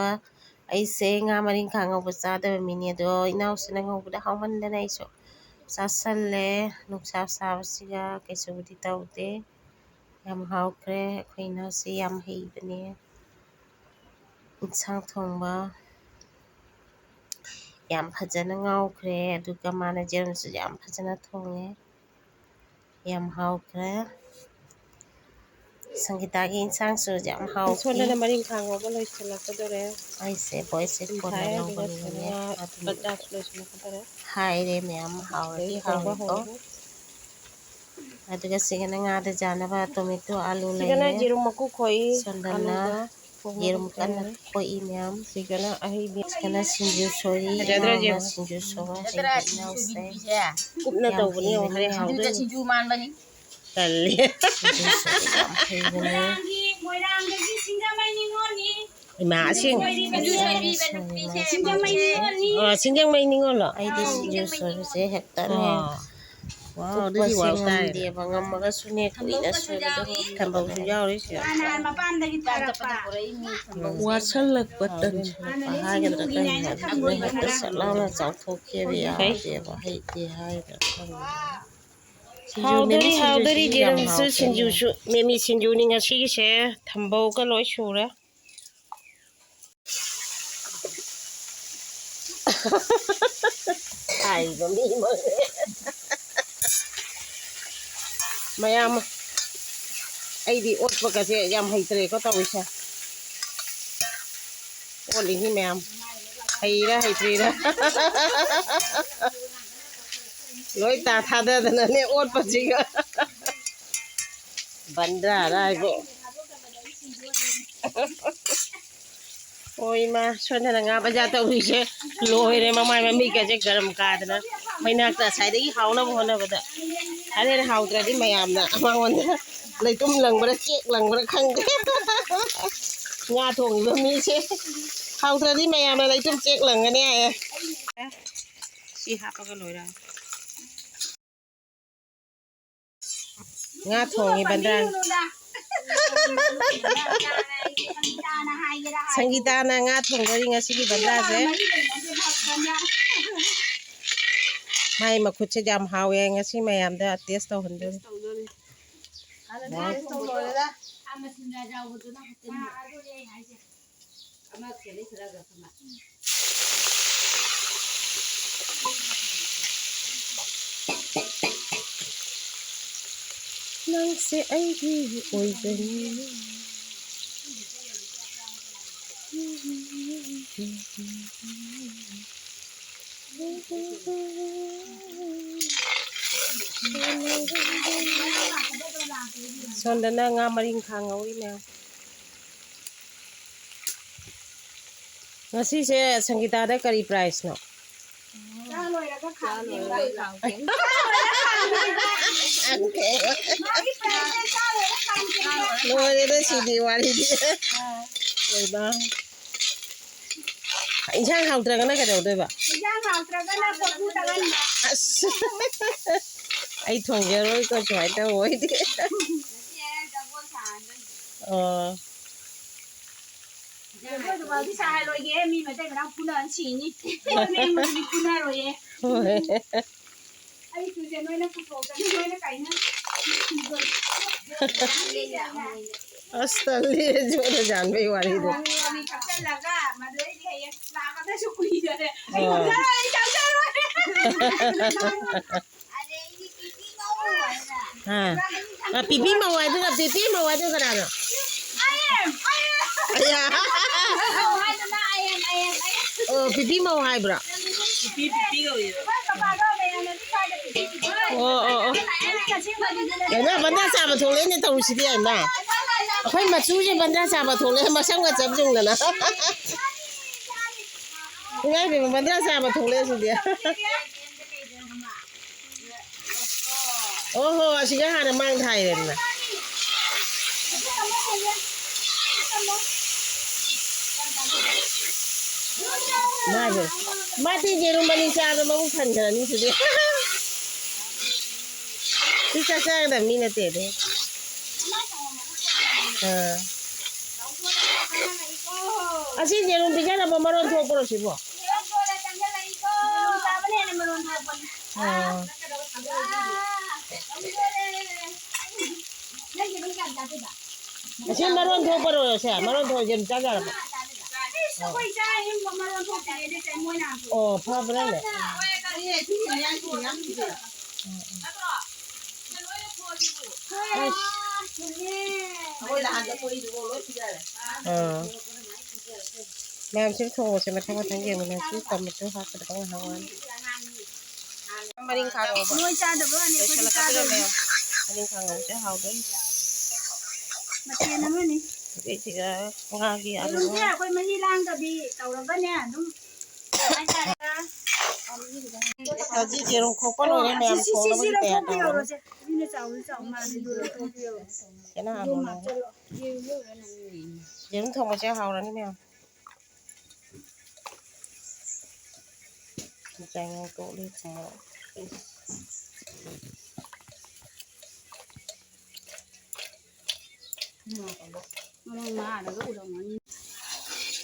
ꯑꯩꯁꯦ ꯉꯥ ꯃꯔꯤꯡꯈꯥ ꯉꯧꯕ ꯆꯥꯗꯕ ꯃꯤꯅꯦ, ꯑꯗꯣ ꯏꯅꯥꯎꯁꯤꯅ ꯉꯧꯕꯗ ꯍꯥꯎꯃꯟꯗꯅ ꯑꯩꯁꯨ ꯆꯥꯁꯜꯂꯦ꯫ ꯅꯨꯡꯁꯥ ꯁꯥꯕꯁꯤꯒ ꯀꯩꯁꯨꯕꯨꯗꯤ ꯇꯧꯗꯦ꯫ ꯌꯥꯝ ꯍꯥꯎꯈ꯭ꯔꯦ꯫ ꯑꯩꯈꯣꯏ ꯏꯅꯥꯎꯁꯤ ꯌꯥꯝ ꯍꯩꯕꯅꯦ ꯏꯟꯁꯥꯡ ꯊꯣꯡꯕ꯫ ꯌꯥꯝ ꯐꯖꯅ ꯉꯧꯈ꯭ꯔꯦ꯫ ꯑꯗꯨꯒ ꯃꯥꯅ ꯌꯦꯔꯨꯝꯁꯨ ꯌꯥꯝ ꯐꯖꯅ ꯊꯣꯡꯉꯦ꯫ ꯌꯥꯝ ꯍꯥꯎꯈ꯭ꯔꯦ꯫ ꯁꯪꯒꯤꯇꯥꯒꯤ ꯏꯟꯁꯥꯡꯁꯨ ꯌꯥꯝ ꯍꯥꯎꯈꯤ꯫ ꯁꯣꯝꯗꯅ ꯃꯔꯤꯡꯈꯥ ꯉꯧꯕ ꯂꯣꯏꯁꯤꯜꯂꯛꯀꯗꯧꯔꯦ꯫ ꯑꯩꯁꯦ voice record ꯊꯥꯏ, ꯑꯗꯨꯒ ꯂꯧꯕꯅꯤꯅꯅꯦ ꯉꯥ ꯑꯗꯨꯝ ꯕꯇꯥꯁꯨ ꯂꯣꯏꯁꯤꯜꯂꯛꯀꯗꯧꯔꯦ꯫ ꯍꯥꯏꯔꯦ ꯃꯌꯥꯝ ꯍꯥꯎꯔꯗꯤ ꯑꯗꯩ ꯊꯣꯡꯕ ꯍꯥꯎꯔꯦꯀꯣ꯫ ꯍꯧꯔꯅꯤ꯫ ꯑꯗꯨꯒ ꯁꯤꯒꯅ ꯉꯥꯗ ꯆꯥꯅꯕ tomato, ꯑꯂꯨ ꯁꯤꯒꯅ ꯂꯩꯔꯦ꯫ ꯌꯦꯔꯨꯝ ꯃꯀꯨ ꯈꯣꯛꯏ, ꯁꯣꯝꯗꯅ ꯑꯂꯨꯒ ꯊꯣꯡꯅꯕ ꯌꯦꯔꯨꯝ ꯀꯟꯅ ꯇꯧꯔꯦ꯫ ꯈꯣꯛꯏ ꯃꯌꯥꯝ꯫ ꯁꯤꯒꯅ ꯑꯍꯩꯕꯤ꯫ ꯁꯤꯒꯅ ꯁꯤꯡꯖꯨ ꯁꯣꯏꯔꯤ, ꯐꯖꯗ꯭ꯔꯥ ꯏꯅꯥꯎꯅ ꯌꯦꯡꯉꯨ꯫ ꯁꯤꯡꯖꯨ ꯁꯨꯕ ꯍꯩꯕ ꯏꯅꯥꯎꯁꯦ꯫ ꯀꯨꯞꯅ ꯌꯥꯝ ꯇꯧꯕꯅꯤ ꯌꯦꯡꯉꯨ, ꯍꯩꯕꯅꯦ꯫ ꯍꯣꯔꯦꯟ ꯍꯥꯎꯗꯣꯏꯅꯤ꯫ ꯁꯤꯡꯖꯨ ꯃꯥꯟꯕꯅꯤ꯫ ꯇꯜꯂꯤ꯫ ꯁꯤꯡꯖꯨ ꯁꯨꯕ ꯌꯥꯝ ꯍꯩꯕꯅꯦ꯫ ꯃꯣꯏꯔꯥꯡꯒꯤ, ꯃꯣꯏꯔꯥꯡꯗꯒꯤ ꯁꯤꯡꯖꯃꯩ ꯅꯤꯉꯣꯜꯅꯤ꯫ ꯏꯃꯥ, ꯑꯁꯦꯡ-, ꯁꯤꯡꯖꯨ ꯁꯣꯏꯕꯤꯕ ꯅꯨꯄꯤꯁꯦ ꯁꯤꯡꯖꯃꯩ ꯅꯤꯉꯣꯜꯅꯤ꯫ ꯑꯣ, ꯁꯤꯡꯖꯃꯩ ꯅꯤꯉꯣꯜꯂꯣ? ꯑꯩꯗꯤ ꯁꯤꯡꯖꯨ ꯁꯣꯏꯕꯁꯦ ꯍꯦꯛꯇꯅꯦ꯫ ꯑꯣ꯫ ꯋꯥꯎ, ꯀꯨꯞꯄ ꯑꯗꯨꯗꯤ ꯋꯥꯎ ꯇꯥꯔꯦꯅꯦ꯫ ꯁꯦꯝꯉꯝꯗꯦꯕ, ꯉꯝꯃꯒꯁꯨꯅꯦ, ꯀꯨꯏꯅꯁꯨ ꯑꯗꯨꯝ ꯊꯝꯕꯧꯁꯨ ꯌꯥꯎꯔꯤ ꯁꯤꯗ꯫ ꯃꯥꯅ ꯃꯄꯥꯟꯗꯒꯤ ꯊꯥꯔꯛꯄ꯫ ꯎꯝ꯫ ꯋꯥꯠꯁꯜꯂꯛꯄ ꯇꯟꯁꯤꯜꯂꯛꯄ ꯍꯥꯏꯒꯗ꯭ꯔꯥ ꯀꯔꯤ ꯍꯥꯏꯒꯗ꯭ꯔꯥ ꯍꯦꯛꯇ ꯁꯠ ꯂꯥꯎꯅ ꯆꯥꯎꯊꯣꯛꯈꯤꯕ ꯌꯥꯗꯦꯕ, ꯍꯩꯇꯦ ꯍꯥꯏꯒꯗ꯭ꯔꯥ ꯈꯪꯗꯦ꯫ ꯁꯤꯡꯖꯨ, ꯍꯥꯎꯗꯣꯔꯤ, ꯃꯤꯃꯤ ꯍꯥꯎꯗꯣꯔꯤ, ꯁꯤꯡꯖꯨꯁꯤꯗꯤ ꯌꯥꯝ ꯌꯦꯔꯨꯝꯁꯨ ꯍꯥꯎꯕꯅꯦ꯫ ꯁꯤꯡꯖꯨꯁꯨ꯫ ꯃꯤꯃꯤ ꯁꯤꯡꯖꯨꯅꯤ ꯉꯁꯤꯒꯤꯁꯦ꯫ ꯊꯝꯕꯧꯒ ꯂꯣꯏ ꯁꯨꯔꯦ꯫ ꯍꯥꯏꯕ ꯃꯤ ꯑꯃ꯫ ꯃꯌꯥꯝ, ꯑꯩꯗꯤ ꯑꯣꯠꯄꯒꯁꯦ ꯌꯥꯝ ꯍꯩꯇ꯭ꯔꯦꯀꯣ ꯇꯧꯔꯤꯁꯦ꯫ ꯑꯣꯠꯂꯤꯅꯤ ꯃꯌꯥꯝ꯫ ꯍꯩꯔꯤꯔꯥ ꯍꯩꯇ꯭ꯔꯤꯔꯥ꯫ ꯂꯣꯏ ꯇꯥ ꯊꯥꯗꯗꯅꯅꯦ ꯑꯣꯠꯄꯁꯤꯒ꯫ ꯕꯟꯗ꯭ꯔꯥꯔ ꯍꯥꯏꯕꯨ꯫ ꯑꯣ ꯏꯃꯥ, ꯁꯣꯝꯗꯅ ꯉꯥ ꯕꯖꯥꯔ ꯇꯧꯔꯤꯁꯦ ꯂꯣꯏꯔꯦ, ꯃꯃꯥꯏ ꯃꯃꯤꯠꯀꯁꯦ ꯒꯔꯝ ꯀꯥꯗꯅ ꯃꯩꯅꯥꯛꯇ ꯉꯁꯥꯏꯗꯒꯤ ꯍꯥꯎꯅꯕ ꯍꯣꯠꯅꯕꯗ꯫ ꯑꯗꯨꯅ ꯍꯥꯎꯇ꯭ꯔꯗꯤ ꯃꯌꯥꯝꯅ ꯃꯉꯣꯟꯗ ꯂꯩꯇꯨꯝ ꯂꯪꯕ꯭ꯔꯥ ꯆꯦꯛ ꯂꯪꯕ꯭ꯔꯥ ꯈꯪꯗꯦ꯫ ꯉꯥ ꯊꯣꯡꯉꯤꯕ ꯃꯤꯁꯦ ꯍꯥꯎꯇ꯭ꯔꯗꯤ ꯃꯌꯥꯝꯅ ꯂꯩꯇꯨꯝ ꯆꯦꯛ ꯂꯪꯒꯅꯤ ꯍꯥꯏꯌꯦ꯫ ꯁꯤ ꯍꯥꯞꯄꯒ ꯂꯣꯏꯔꯦ꯫ ꯉꯥ ꯊꯣꯡꯉꯤ ꯕꯟꯗ꯭ꯔꯥ꯫ ꯁꯪꯒꯤꯇꯥꯅ ꯉꯥ ꯊꯣꯡꯗꯣꯔꯤ ꯉꯁꯤꯒꯤ ꯕꯟꯗ꯭ꯔꯥꯁꯦ꯫ ꯃꯥꯏ ꯃꯈꯨꯠꯁꯦ ꯌꯥꯝ ꯍꯥꯎꯋꯦ, ꯉꯁꯤ ꯃꯌꯥꯝꯗ taste ꯇꯧꯍꯟꯗꯣꯔꯤ꯫ ꯅꯪꯁꯦ ꯑꯩꯒꯤ ꯑꯣꯏꯖꯅꯤꯡꯉꯤ꯫ ꯁꯣꯝꯗꯅ ꯉꯥ ꯃꯔꯤꯡꯈꯥ ꯉꯧꯔꯤ ꯃꯌꯥꯝ꯫ ꯉꯁꯤꯁꯦ ꯁꯪꯒꯤꯇꯥꯗ ꯀꯔꯤ prizeꯅꯣ? ꯆꯥ ꯂꯣꯏꯔꯒ ꯈꯥꯡ ꯇꯦꯡꯕ꯫ ꯃꯥꯒꯤ prizeꯁꯦ ꯆꯥ ꯂꯣꯏꯔꯒ ꯈꯥꯡ ꯇꯦꯡꯕ꯫ ꯂꯣꯏꯔꯦꯗ ꯁꯤꯗꯤ ꯋꯥꯔꯤꯗꯤ꯫ ꯑꯥ꯫ ꯂꯣꯏꯕ꯫ ꯏꯟꯁꯥꯡ ꯍꯥꯎꯇ꯭ꯔꯒꯅ ꯀꯩꯗꯧꯗꯣꯏꯕ? ꯏꯟꯁꯥꯡ ꯍꯥꯎꯇ꯭ꯔꯒꯅ ꯀꯣꯔꯐꯨ ꯇꯛꯍꯟꯕ꯫ ꯑꯁ꯫ ꯑꯩ ꯊꯣꯡꯖꯔꯣꯏꯀꯣ ꯁꯨꯃꯥꯏꯅ ꯇꯧꯕ ꯑꯣꯏꯗꯤ꯫ ꯉꯁꯤ ꯑꯩ ꯖꯒꯣꯏ ꯁꯥꯍꯟꯗꯣꯏꯅꯦ꯫ ꯑꯣ꯫ ꯖꯒꯣꯏꯗꯨꯐꯥꯎꯗꯤ ꯁꯥꯍꯜꯂꯣꯏꯒꯦ, ꯃꯤ ꯃꯇꯩ ꯃꯅꯥꯎ ꯐꯨꯅ ꯁꯤꯅꯤ꯫ ꯂꯦꯡꯕꯗꯨꯗꯤ ꯐꯨꯅꯔꯣꯏꯌꯦ꯫ ꯍꯣꯏ꯫ ꯑꯩ ꯇꯨꯁꯦ ꯅꯣꯏꯅ ꯄꯨꯊꯣꯛꯀꯅꯤ, ꯅꯣꯏꯅ ꯀꯥꯏꯅ꯫ ꯑꯁ, ꯇꯜꯂꯤ, ꯖꯣꯗ ꯖꯥꯟꯕꯩ ꯋꯥꯔꯤꯗꯣ꯫ ꯀꯞꯆꯜꯂꯒ ꯃꯗꯨꯗꯩꯗꯤ ꯍꯌꯦꯡ ꯂꯥꯛꯀꯗ꯭ꯔꯁꯨ ꯀꯨꯏꯗꯔꯦ꯫ ꯑꯩ ꯑꯣ꯫ ꯉꯝꯖꯔꯣꯏ, ꯑꯩ ꯉꯝꯖꯔꯣꯏ꯫ ꯑꯥ꯫ ꯑ, ꯄꯤꯄꯤ ꯃꯧ ꯍꯥꯏꯗꯨꯅ, ꯄꯤꯄꯤ ꯃꯧ ꯍꯥꯏꯗꯨꯅ ꯀꯅꯥꯅꯣ? ꯑꯌꯦꯝ, ꯑꯌꯦꯝ꯫ ꯑꯌꯥ꯫ ꯃꯧ ꯍꯥꯏꯗꯨꯅ ꯑꯌꯦꯝ, ꯑꯌꯦꯝ, ꯑꯌꯦꯝ꯫ ꯑꯣ, ꯄꯤꯄꯤ ꯃꯧ ꯍꯥꯏꯕ꯭ꯔꯣ? ꯄꯤꯄꯤ, ꯄꯤꯄꯤ ꯀꯧꯏ꯫ ꯑꯩꯈꯣꯏ ꯄꯄꯥꯗꯣ ꯃꯌꯥꯝꯅꯗꯤ ꯁ꯭ꯋꯥꯏꯗ ꯄꯤꯄꯤ ꯄꯤꯄꯤ ꯀꯧꯏ꯫ ꯑꯣ, ꯑꯣ, ꯑꯣ꯫ ꯑꯩꯅ ꯀꯛꯆꯤꯡ ꯃꯅꯨꯡꯗ ꯀꯩꯅꯣ, ꯕꯟꯗꯥ ꯆꯥꯕ ꯊꯣꯛꯂꯛꯑꯦꯅꯦ ꯇꯧꯔꯤꯁꯤꯗꯤ, ꯍꯥꯏꯃ꯫ ꯑꯩꯈꯣꯏ ꯃꯆꯨꯁꯦ ꯕꯟꯗꯥ ꯆꯥꯕ ꯊꯣꯛꯂꯛꯑꯦ, ꯃꯁꯝꯒ ꯆꯞ ꯌꯨꯡꯗꯅ꯫ ꯏꯃꯥ ꯏꯕꯦꯝꯃ, ꯕꯟꯗꯥ ꯆꯥꯕ ꯊꯣꯛꯂꯛꯑꯦ ꯁꯤꯗꯤ꯫ ꯑꯣ ꯍꯣ, ꯑꯁꯤꯒ ꯍꯥꯟꯅ ꯃꯥꯡ ꯊꯥꯏꯔꯦꯗꯅ꯫ ꯃꯥꯗꯤ, ꯃꯥꯗꯤ ꯌꯦꯔꯨꯝ ꯑꯅꯤ ꯆꯥꯕ ꯃꯕꯨꯛ ꯊꯟꯈ꯭ꯔꯅꯤ ꯁꯤꯗꯤ꯫ ꯁꯤ ꯆꯥꯛ ꯆꯥꯒꯗꯕ ꯃꯤ ꯅꯠꯇꯦ ꯑꯗꯨ꯫ ꯑꯥ꯫ ꯑꯁꯤ ꯌꯦꯔꯨꯝ ꯄꯤꯖꯅꯕ ꯃꯔꯣꯟ ꯊꯣꯛꯄ꯭ꯔꯣ ꯁꯤꯕꯣ? ꯑꯥ꯫ ꯑꯁꯤ ꯃꯔꯣꯟ ꯊꯣꯛꯄ꯭ꯔꯣ ꯁꯦ? ꯃꯔꯣꯟ ꯊꯣꯛꯑꯗꯤ ꯑꯗꯨꯝ ꯆꯥꯖꯔꯕ? ꯑꯣ, ꯐꯕ꯭ꯔꯥꯅꯦ? ꯎꯝ, ꯎꯝ꯫ ꯑꯁ꯫ ꯑꯥ꯫ ꯃꯌꯥꯝꯁꯤꯕꯨ ꯊꯣꯡꯕꯁꯦ ꯃꯊꯪ ꯃꯊꯪ ꯌꯦꯡꯃꯤꯟꯅꯁꯤ꯫ ꯇꯣꯃꯦꯇꯣ ꯍꯥꯞꯀꯗꯕ ꯉꯥꯏꯍꯥꯛ ꯋꯥꯠꯂꯤ꯫ ꯃꯔꯤꯡꯈꯥ ꯉꯧꯕ꯫ ꯅꯣꯏ ꯆꯥꯗꯕ ꯋꯥꯅꯤ, ꯑꯩꯈꯣꯏꯗꯤ ꯂꯣꯏꯁꯤꯜꯂꯛꯀꯗꯧꯔꯦ ꯆꯥꯗꯣꯏꯅꯤ꯫ ꯃꯌꯥꯝ꯫ ꯃꯔꯤꯡꯈꯥ ꯉꯧꯕꯁꯦ ꯍꯥꯎꯗꯣꯏꯅꯤ꯫ ꯃꯊꯦꯜ ꯑꯃꯅꯤ꯫ ꯍꯧꯖꯤꯛꯁꯤꯗ ꯉꯥꯒꯤ ꯑꯂꯨ ꯌꯦꯔꯨꯝꯁꯦ ꯉꯧ-, ꯑꯩꯈꯣꯏ ꯃꯍꯤ ꯂꯥꯡꯗꯕꯤ ꯇꯧꯔꯒꯅꯦ ꯑꯗꯨꯝ ꯍꯥꯏꯇꯥꯔꯦ꯫ ꯍꯧꯖꯤꯛ ꯌꯦꯔꯨꯝ ꯈꯣꯛꯄ ꯂꯣꯏꯔꯦ, ꯑꯣ, ꯃꯌꯥꯝ ꯁꯤ, ꯁꯤ, ꯁꯤ ꯊꯣꯡꯅꯕꯒꯤ ꯂꯧꯊꯣꯛꯄ ꯇꯌꯥꯔꯤ ꯇꯧꯔꯦ꯫ ꯌꯧꯔꯁꯦ꯫ ꯃꯤꯅ ꯆꯥꯎꯁꯨ ꯆꯥꯎ ꯃꯥꯜꯂꯦ, ꯑꯗꯨ ꯂꯧꯊꯣꯛꯄ ꯌꯧꯔꯁꯦ꯫ ꯁꯤꯅ ꯑꯗꯨꯝ ꯍꯥꯎꯔꯅꯤ꯫ ꯍꯥꯞꯆꯜꯂꯣ꯫ ꯌꯦꯔꯨꯝ ꯊꯣꯡꯕꯁꯦ ꯍꯥꯎꯔꯅꯤ ꯃꯌꯥꯝ꯫ ꯆꯥꯏꯉꯧ ꯇꯣꯠꯂꯤ ꯊꯨꯝ ꯃꯣꯔꯣꯛ꯫ ꯃꯔꯣꯏ ꯉꯥꯗꯒ ꯎꯔꯝꯒꯅꯤ꯫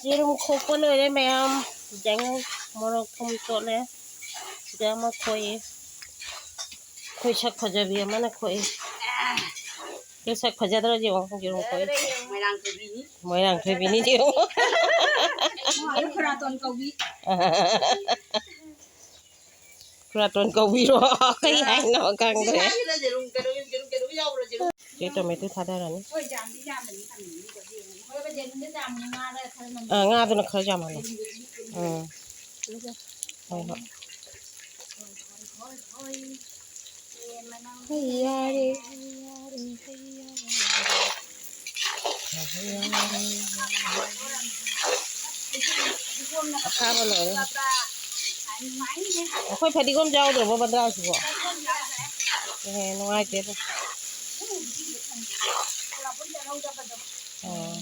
ꯌꯦꯔꯨꯝ ꯈꯣꯛꯄ ꯂꯣꯏꯔꯦ ꯃꯌꯥꯝ꯫ ꯆꯥꯏꯉꯧ ꯃꯣꯔꯣꯛ ꯊꯨꯝ ꯇꯣꯠꯂꯦ꯫ ꯁꯤꯗ ꯑꯃ ꯈꯣꯛꯏ꯫ ꯑꯩꯈꯣꯏ ꯁꯛ ꯐꯖꯕꯤ ꯑꯃꯅ ꯈꯣꯛꯏ꯫ ꯁꯤ ꯁꯛ ꯐꯖꯗ꯭ꯔꯣ ꯌꯦꯡꯉꯣ, ꯌꯦꯡꯉꯣ, ꯌꯦꯡꯉꯣ꯫ ꯃꯣꯏꯔꯥꯡ ꯊꯣꯏꯕꯤꯅꯤ꯫ ꯃꯣꯏꯔꯥꯡ ꯊꯣꯏꯕꯤꯅꯤ ꯌꯦꯡꯉꯣ꯫ ꯑꯗꯨ ꯈꯨꯔꯥꯇꯣꯟ ꯀꯧꯕꯤ꯫ ꯈꯨꯔꯥꯇꯣꯟ ꯀꯧꯕꯤꯔꯣ? ꯀꯩ ꯍꯥꯏꯅꯣ ꯈꯪꯗ꯭ꯔꯦ꯫ ꯁꯤ ꯌꯦꯔꯨꯝ, ꯀꯩꯅꯣ, ꯌꯦꯔꯨꯝ, ꯀꯩꯅꯣ ꯌꯥꯎꯕ꯭ꯔꯣ, ꯌꯦꯔꯨꯝ? ꯁꯤ ꯇꯣꯃꯦꯇꯣ ꯊꯥꯗꯔꯅꯤ꯫ ꯍꯣꯏ, ꯌꯥꯝꯗꯤ ꯌꯥꯝꯕꯅꯤ ꯊꯝꯃꯤꯅꯤꯀꯣ, ꯌꯦꯔꯨꯝ꯫ ꯍꯣꯏ, ꯌꯦꯔꯨꯝꯗ ꯌꯥꯝꯕꯅꯤ, ꯉꯥꯗ ꯈꯔ ꯅꯝꯕꯅꯤ꯫ ꯑꯥ, ꯉꯥꯗꯨꯅ ꯈꯔ ꯌꯥꯝꯍꯜꯂꯣ꯫ ꯌꯦꯔꯨꯝꯗꯨꯗꯤ ꯄꯤꯛꯄꯅꯤ꯫ ꯎꯝ꯫ ꯍꯣꯏ, ꯍꯣꯏ꯫ ꯍꯣꯏ, ꯍꯣꯏ, ꯍꯣꯏ꯫ ꯍꯣꯏ, ꯌꯥꯔꯦ, ꯌꯥꯔꯦ, ꯌꯥꯔꯦ꯫ ꯑꯈꯥꯕ ꯂꯣꯏꯔꯦ꯫ ꯑꯩꯈꯣꯏ ꯐꯗꯤꯒꯣꯝ ꯌꯥꯎꯗ꯭ꯔꯕꯣ ꯕꯟꯗ꯭ꯔꯥꯁꯤꯕꯣ? ꯑꯦ, ꯅꯨꯡꯉꯥꯏꯇꯦꯗ꯫ ꯑꯣ꯫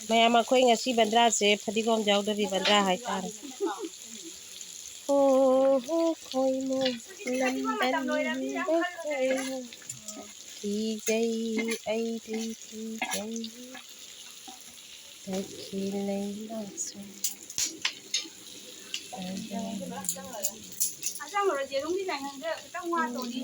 ꯃꯌꯥꯝ, ꯑꯩꯈꯣꯏ ꯉꯁꯤ ꯕꯟꯗ꯭ꯔꯥꯁꯦ ꯐꯗꯤꯒꯣꯝ ꯌꯥꯎꯗꯕꯤ ꯕꯟꯗ꯭ꯔꯥ ꯍꯥꯏꯇꯥꯔꯦ꯫ ꯍꯣ ꯍꯣ ꯈꯣꯏꯃꯨ ꯅꯝꯗꯟꯗ ꯈꯣꯏꯃꯨ ꯀꯤꯖꯩ ꯑꯩꯗꯤ ꯀꯤꯖꯩ ꯇꯈꯦꯜ ꯂꯩꯃꯁꯨ꯫ ꯑꯆꯪꯕꯔꯣ? ꯌꯦꯔꯨꯝꯒꯤ ꯆꯥꯏꯉꯪꯗ ꯈꯤꯇꯪ ꯋꯥꯠꯇꯧꯔꯤ꯫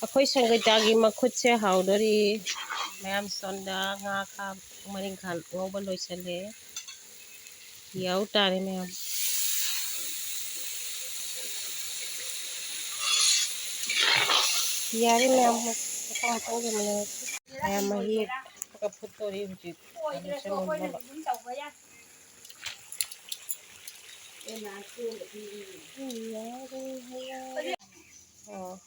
ꯑꯩꯈꯣꯏ ꯁꯪꯒꯩꯇꯥꯒꯤ ꯃꯈꯨꯠꯁꯦ ꯍꯥꯎꯗꯣꯔꯤ꯫ ꯃꯌꯥꯝ ꯁꯣꯝꯗ ꯉꯥ ꯈꯥ-, ꯃꯔꯤꯡꯈꯥ ꯉꯧꯕ ꯂꯣꯏꯁꯜꯂꯦ꯫ ꯌꯥꯎ ꯇꯥꯔꯦ ꯃꯌꯥꯝ꯫ ꯌꯥꯔꯦ ꯃꯌꯥꯝ, ꯃꯊꯪ ꯃꯊꯪ ꯌꯦꯡꯃꯤꯟꯅꯔꯁꯤ꯫ ꯃꯌꯥꯝ ꯃꯍꯤ ꯈꯔ ꯐꯨꯠꯇꯣꯔꯤ ꯍꯧꯖꯤꯛ꯫ ꯑꯗꯨꯁꯨ ꯃꯨꯟꯅꯕ꯫ ꯑꯣ꯫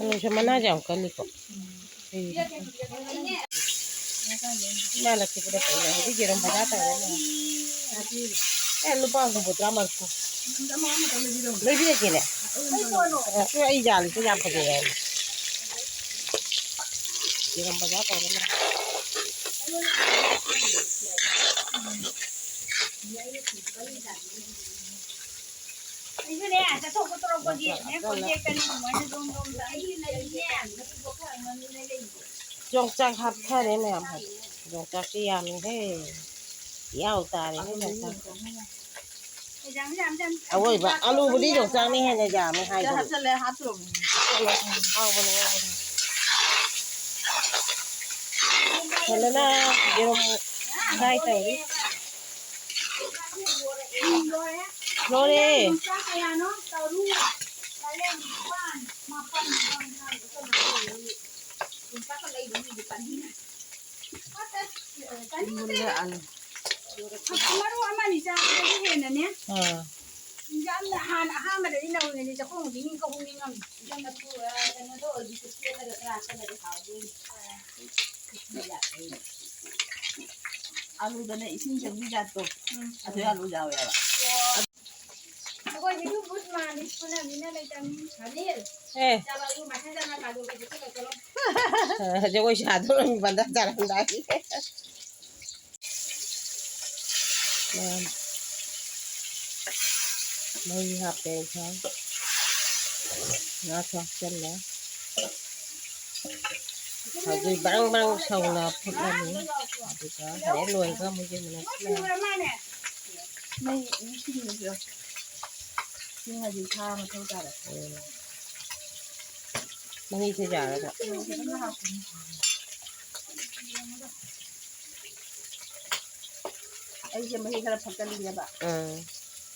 ꯑꯂꯨꯁꯦ ꯃꯅꯥꯁꯦ ꯌꯥꯝ ꯀꯜꯂꯤꯀꯣ꯫ ꯏꯃꯥ ꯂꯛꯈꯤꯗꯨꯗ ꯀꯩꯅꯣ ꯍꯧꯖꯤꯛ ꯌꯦꯔꯨꯝ ꯕꯖꯥꯔ ꯇꯧꯔꯦ꯫ ꯑꯦ, ꯂꯨꯄꯥ ꯍꯨꯝꯐꯨꯇꯔꯥ ꯃꯔꯤꯐꯨ꯫ ꯂꯩꯕꯤꯔꯛꯀꯦꯅꯦ꯫ ꯑ, ꯁꯤ ꯑꯩ ꯌꯥꯜꯂꯤꯁꯦ ꯌꯥꯝ ꯐꯖꯩ ꯍꯥꯏꯅꯦ꯫ ꯌꯦꯔꯨꯝ ꯕꯖꯥꯔ ꯇꯧꯔꯦ꯫ ꯑꯩꯁꯨꯅꯦ, ꯆꯠꯊꯣꯛ ꯈꯣꯠꯇꯣꯔꯛꯄꯒꯤ ꯅꯦ, ꯀꯣꯟꯇꯦꯛꯇꯅꯤ ꯑꯗꯨꯃꯥꯏꯅ ꯗꯣꯝ ꯗꯣꯝ ꯆꯠꯂꯤ꯫ ꯌꯣꯡꯆꯥꯛ ꯍꯥꯞꯊꯔꯦ ꯃꯌꯥꯝ ꯍꯥꯏꯗꯤ꯫ ꯌꯣꯡꯆꯥꯛꯁꯤ ꯌꯥꯝꯃꯤꯍꯦ꯫ ꯌꯥꯎ ꯇꯥꯔꯦꯍꯦ ꯌꯣꯡꯆꯥꯛ꯫ ꯑꯋꯣꯏꯕ ꯑꯂꯨꯕꯨꯗꯤ ꯌꯣꯡꯆꯥꯛꯅ ꯍꯦꯟꯅ ꯌꯥꯝꯃꯦ ꯍꯥꯏꯗꯨꯅꯤ꯫ ꯍꯥꯞꯆꯜꯂꯦ, ꯍꯥꯞꯇ꯭ꯔꯣꯕꯅꯦ꯫ ꯍꯥꯎꯕꯅꯦ, ꯍꯥꯎꯕꯅꯦ꯫ ꯐꯖꯅ ꯌꯦꯔꯨꯝ fry ꯇꯧꯔꯤ꯫ ꯂꯣꯏꯔꯦ꯫ ꯂꯣꯏꯔꯦ꯫ ꯌꯣꯡꯆꯥꯛ ꯀꯌꯥꯅꯣ? ꯇꯔꯨꯛ, ꯇꯔꯦꯠ, ꯅꯤꯄꯥꯟ, ꯃꯥꯄꯟ, ꯃꯥꯄꯟ, ꯃꯥꯄꯟ꯫ ꯌꯣꯡꯆꯥꯛꯀ ꯂꯩꯕ ꯃꯤꯗꯤ ꯆꯥꯅꯤꯡꯉꯦ꯫ ꯃꯨꯜꯂꯦ ꯑꯂꯨ꯫ ꯃꯔꯨ ꯑꯃ ꯑꯅꯤ ꯆꯥꯕꯗꯒꯤ ꯍꯦꯟꯅꯅꯦ꯫ ꯑꯥ꯫ ꯌꯥꯝꯅ ꯍꯥꯟꯅ ꯑꯍꯥꯟꯕꯗꯗꯤ ꯅꯧꯔꯤꯉꯩꯗꯤ ꯆꯥꯛꯈꯨꯝ ꯍꯨꯝꯗꯤ ꯅꯤꯡ ꯀꯍꯨꯝ ꯅꯤꯡꯉꯝꯃꯤ꯫ ꯏꯆꯝ ꯃꯆꯨ, ꯑ, ꯀꯩꯅꯣꯗ ꯑꯣꯏꯔꯗꯤ ꯁꯨ ꯄꯦꯠꯂꯒ ꯈꯔ ꯍꯥꯞꯆꯜꯂꯗꯤ ꯍꯥꯎꯗꯣꯏꯅꯤ꯫ ꯑꯂꯨꯗꯅ ꯏꯁꯤꯡ ꯆꯪꯕꯤ ꯖꯥꯠꯇꯣ꯫ ꯎꯝ꯫ ꯑꯗꯨ ꯑꯂꯨ ꯌꯥꯎꯋꯦꯕ꯫ ꯑꯩꯈꯣꯏꯗꯤ ꯑꯗꯨ ꯕꯨꯠ ꯃꯥꯜꯂꯤ, ꯈꯨꯅꯝꯅꯤꯅ ꯂꯩꯇꯕꯅꯤ꯫ ꯑꯅꯤꯜ, ꯑꯦ꯫ ꯆꯥꯕ ꯑꯂꯨ ꯃꯊꯟ ꯆꯪꯉ ꯀꯥꯗꯣ ꯀꯩꯁꯨ ꯀꯩꯅꯣ ꯇꯧꯔꯣ꯫ ꯖꯒꯣꯏ ꯁꯥꯗꯧꯔꯝꯃꯤ ꯕꯟꯗꯥ ꯆꯥꯔꯝꯗꯥꯏꯒꯤ꯫ ꯃꯌꯥꯝ꯫ ꯃꯍꯤ ꯍꯥꯞꯄꯦ ꯑꯩꯁꯦ꯫ ꯉꯥꯁꯨ ꯍꯥꯞꯆꯜꯂꯦ꯫ ꯍꯧꯖꯤꯛ ꯕ꯭ꯔꯪ ꯕ꯭ꯔꯪ ꯁꯧꯅ ꯐꯨꯠꯂꯅꯤ꯫ ꯑꯗꯨꯒ ꯍꯦꯛ ꯂꯣꯏꯔꯒ ꯑꯃꯨꯛ ꯌꯦꯡꯃꯤꯟꯅꯁꯤ꯫ ꯃꯩ ꯑꯃꯨꯛ ꯁꯤꯟꯕꯁꯨ ꯁꯤꯡꯉꯗꯤ ꯊꯥ ꯃꯊꯧ ꯇꯥꯔꯦ꯫ ꯎꯝ꯫ ꯃꯍꯤꯁꯦ ꯌꯥꯔꯒ꯫ ꯎꯝ, ꯐꯖꯅ ꯍꯥꯞꯄꯅꯤ꯫ ꯑꯩꯁꯦ ꯃꯍꯤ ꯈꯔ ꯐꯛꯆꯜꯂꯤꯑꯕ꯫ ꯎꯝ꯫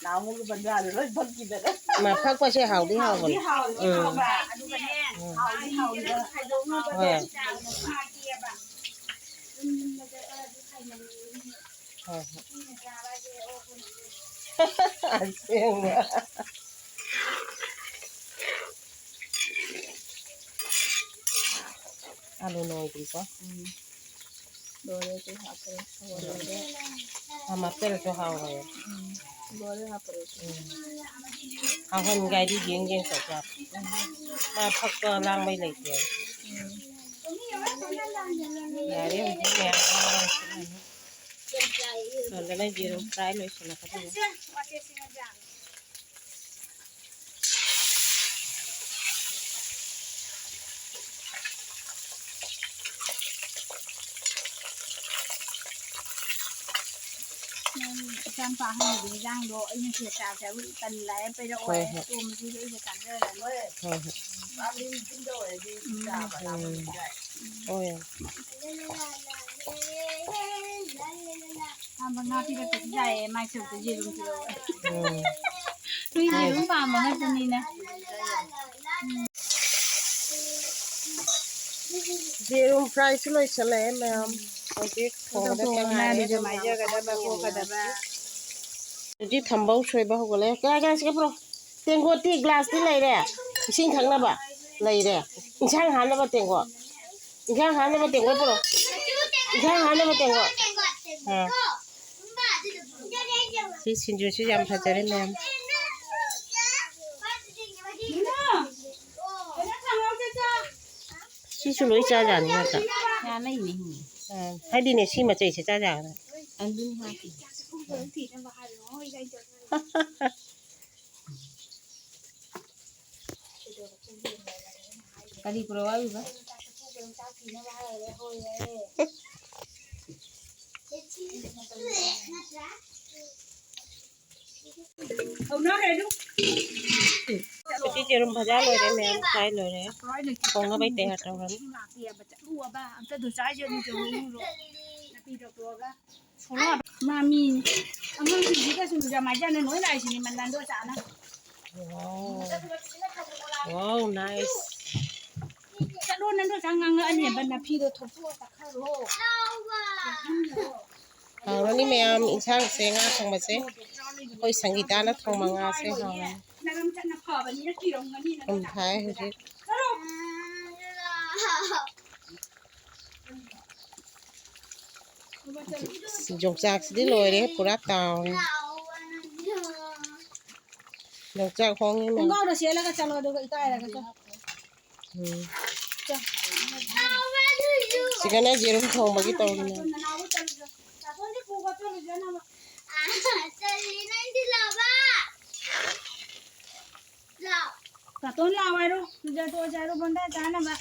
ꯅꯍꯥꯟꯃꯨꯛꯀꯤ ꯕꯟꯗ꯭ꯔꯥꯗꯣ ꯂꯣꯏ ꯐꯛꯈꯤꯗꯅ꯫ ꯃꯥ ꯐꯛꯄꯁꯦ ꯍꯥꯎꯗꯤ ꯍꯥꯎꯕꯅꯦ꯫ ꯍꯥꯎꯗꯤ ꯍꯥꯎꯋꯦꯕ꯫ ꯎꯝ꯫ ꯑꯗꯨꯒꯅꯦ, ꯎꯝ꯫ ꯍꯥꯎꯗꯤ ꯍꯥꯎꯋꯦꯕ꯫ ꯍꯣꯏ꯫ ꯍꯣꯏ, ꯍꯣꯏ꯫ ꯑꯁꯦꯡꯕ꯫ ꯑꯂꯨ ꯅꯣꯏꯗ꯭ꯔꯤꯀꯣ? ꯎꯝ꯫ ꯂꯣꯏꯔꯦ, ꯑꯗꯨ ꯍꯥꯞꯄꯦ꯫ ꯂꯣꯏꯔꯦ꯫ ꯑꯥ, ꯃꯆꯜꯁꯨ ꯍꯥꯎꯔꯦ꯫ ꯎꯝ꯫ ꯂꯣꯏꯔꯦ ꯍꯥꯞꯄꯦ꯫ ꯎꯝ꯫ ꯍꯥꯎꯍꯟꯒꯥꯏꯗꯤ ꯌꯦꯡ ꯌꯦꯡ ꯇꯧ ꯇꯥꯕ꯫ ꯎꯝ꯫ ꯃꯥ ꯐꯛꯄ ꯂꯥꯡꯕꯩ ꯂꯩꯇꯦ꯫ ꯎꯝ꯫ ꯌꯥꯔꯦ, ꯍꯧꯖꯤꯛ ꯃꯌꯥꯝ ꯂꯥꯡꯁꯤꯜꯂꯅꯤ꯫ ꯁꯣꯝꯗꯅ ꯌꯦꯔꯨꯝ fry ꯂꯣꯏꯁꯤꯜꯂꯛꯀꯗꯧꯔꯦ꯫ ꯅꯪ ꯏꯆꯥꯅꯨꯄꯥ ꯑꯍꯟꯒꯤ ꯏꯟꯖꯥꯡꯗꯣ ꯑꯩꯅ ꯁꯤꯗ ꯆꯥꯁꯦ ꯍꯥꯏꯕ ꯇꯜꯂꯦ ꯍꯥꯏ ꯄꯩꯔꯛꯑꯣ ꯍꯣꯏ, ꯍꯥꯏ꯫ ꯍꯣꯏ꯫ ꯑꯇꯣꯝꯕꯗꯨꯁꯨ ꯑꯩꯒ ꯆꯥꯖꯔꯅꯤ꯫ ꯍꯣꯏ, ꯍꯣꯏ꯫ ꯎꯝ꯫ ꯎꯝ꯫ ꯍꯣꯏ꯫ ꯑꯍꯥꯟꯕ ꯉꯥ ꯄꯤꯔꯛꯄꯁꯨ ꯌꯥꯏꯌꯦ, ꯃꯥꯏ ꯁꯔꯨꯛꯇ ꯌꯦꯔꯨꯝ ꯄꯤꯔꯛꯑꯣ꯫ ꯎꯝ꯫ ꯃꯤ ꯌꯦꯔꯨꯝ ꯄꯥꯝꯕ ꯉꯥꯛꯇꯅꯤꯅ꯫ ꯌꯦꯔꯨꯝ fryꯁꯨ ꯂꯣꯏꯁꯤꯜꯂꯛꯑꯦ ꯃꯌꯥꯝ꯫ ꯍꯧꯖꯤꯛ ꯊꯣꯡꯕꯗ ꯆꯪꯉꯛꯑꯦ꯫ ꯑꯗꯨꯒ ꯃꯥꯏꯖꯒꯗꯕ ꯈꯣꯠꯀꯗꯕ꯫ ꯍꯧꯖꯤꯛ ꯊꯝꯕꯧ ꯁꯣꯏꯕ ꯍꯧꯒꯠꯂꯛꯑꯦ꯫ ꯀꯌꯥ ꯀꯌꯥ ꯁꯤꯒꯦ ꯄꯨꯔꯛꯑꯣ꯫ ꯇꯦꯡꯀꯣꯠꯇꯤ glassꯇꯤ ꯂꯩꯔꯦ꯫ ꯏꯁꯤꯡ ꯊꯛꯅꯕ ꯂꯩꯔꯦ꯫ ꯏꯟꯁꯥꯡ ꯍꯥꯞꯅꯕ ꯇꯦꯡꯀꯣꯠ꯫ ꯏꯟꯁꯥꯡ ꯍꯥꯞꯅꯕ ꯇꯦꯡꯀꯣꯠ ꯄꯨꯔꯛꯑꯣ꯫ ꯏꯟꯁꯥꯡ ꯍꯥꯞꯅꯕ ꯇꯦꯡꯀꯣꯠ꯫ ꯑꯥ꯫ ꯁꯤ ꯁꯤꯡꯖꯨꯁꯤ ꯌꯥꯝ ꯐꯖꯔꯦ ꯃꯌꯥꯝ꯫ ꯁꯤꯁꯨ ꯂꯣꯏ ꯆꯥ ꯌꯥꯅꯤ ꯅꯠꯇ꯭ꯔꯥ? ꯆꯥꯅꯩꯅꯦ꯫ ꯑꯥ, ꯍꯥꯏꯗꯤꯅꯦ, ꯁꯤ ꯃꯆꯩꯁꯦ ꯆꯥ ꯌꯥꯒꯗ꯭ꯔꯥ? ꯑꯗꯨꯅꯤ ꯍꯥꯏꯁꯦ꯫ ꯀꯔꯤ ꯄꯨꯔꯛꯑꯣ ꯍꯥꯏꯔꯤꯕ? ꯎꯇꯤ ꯌꯦꯔꯨꯝ ꯚꯖꯥ ꯂꯣꯏꯔꯦ, ꯃꯌꯥꯝ ꯆꯥꯏ ꯂꯣꯏꯔꯦ꯫ ꯊꯣꯡꯅꯕꯩ ꯇꯌꯥꯔ ꯇꯧꯔꯅꯤ꯫ ꯃꯥꯃꯤ, ꯑꯉꯥꯡꯁꯤꯡꯁꯤꯗꯁꯨ ꯖꯃꯥꯏꯖꯥꯅ ꯂꯣꯏ ꯂꯥꯛꯏꯁꯤꯅꯤ, ꯃꯟꯗꯟꯗꯣ ꯆꯥꯅ꯫ Wow. Wow, nice. ꯆꯠꯂꯣ, ꯅꯪꯗꯣ ꯆꯥ ꯉꯥꯡꯉꯛꯑꯅꯦꯕ, ꯅꯐꯤꯗꯣ ꯊꯣꯛꯇꯣꯛꯑ ꯆꯠꯈ꯭ꯔꯣ꯫ ꯍꯥꯎꯔꯅꯤ ꯃꯌꯥꯝ, ꯏꯟꯁꯥꯡꯁꯦ, ꯉꯥ ꯊꯣꯡꯕꯁꯦ꯫ ꯑꯩꯈꯣꯏ ꯁꯪꯒꯤꯇꯥꯅ ꯊꯣꯡꯕ ꯉꯥꯁꯦ ꯍꯥꯎꯔꯅꯤ꯫ ꯅꯔꯝ ꯆꯠꯅ ꯐꯕꯅꯤꯅ ꯀꯤꯔꯝꯒꯅꯤ ꯅꯪ ꯊꯨꯝ ꯆꯥ ꯊꯥꯏ ꯍꯧꯖꯤꯛ꯫ ꯆꯠꯂꯣ꯫ ꯌꯣꯡꯆꯥꯛꯁꯤꯗꯤ ꯂꯣꯏꯔꯦ, ꯄꯨꯔꯥ ꯇꯥꯎꯔꯦ꯫ ꯌꯣꯡꯆꯥꯛ ꯍꯣꯡꯉꯤ ꯃꯌꯥꯝ꯫ ꯈꯣꯡꯒ꯭ꯔꯥꯎꯗꯣ ꯁꯦꯠꯂꯒ ꯆꯠꯂꯣ, ꯑꯗꯨꯒ ꯏꯀꯥꯏꯔꯒ ꯆꯠꯂꯣ꯫ ꯎꯝ꯫ ꯆꯤꯀꯟꯅ ꯌꯦꯔꯨꯝ ꯊꯣꯡꯕꯒꯤ ꯇꯧꯔꯤꯅꯦ꯫ ꯅꯅꯥꯎ ꯆꯠꯂꯨ, ꯆꯠꯂꯨ꯫ ꯆꯥꯇꯣꯟꯁꯦ ꯄꯨꯒ ꯆꯠꯂꯨꯁꯦ ꯅꯪ꯫ ꯀꯥꯇꯣꯟ ꯂꯥꯛꯑꯣ ꯍꯥꯏꯔꯣ, ꯂꯨꯖꯊꯣꯛꯑꯁꯦ ꯍꯥꯏꯔꯣ, ꯕꯣꯟꯗꯥ ꯆꯥꯅꯕ꯫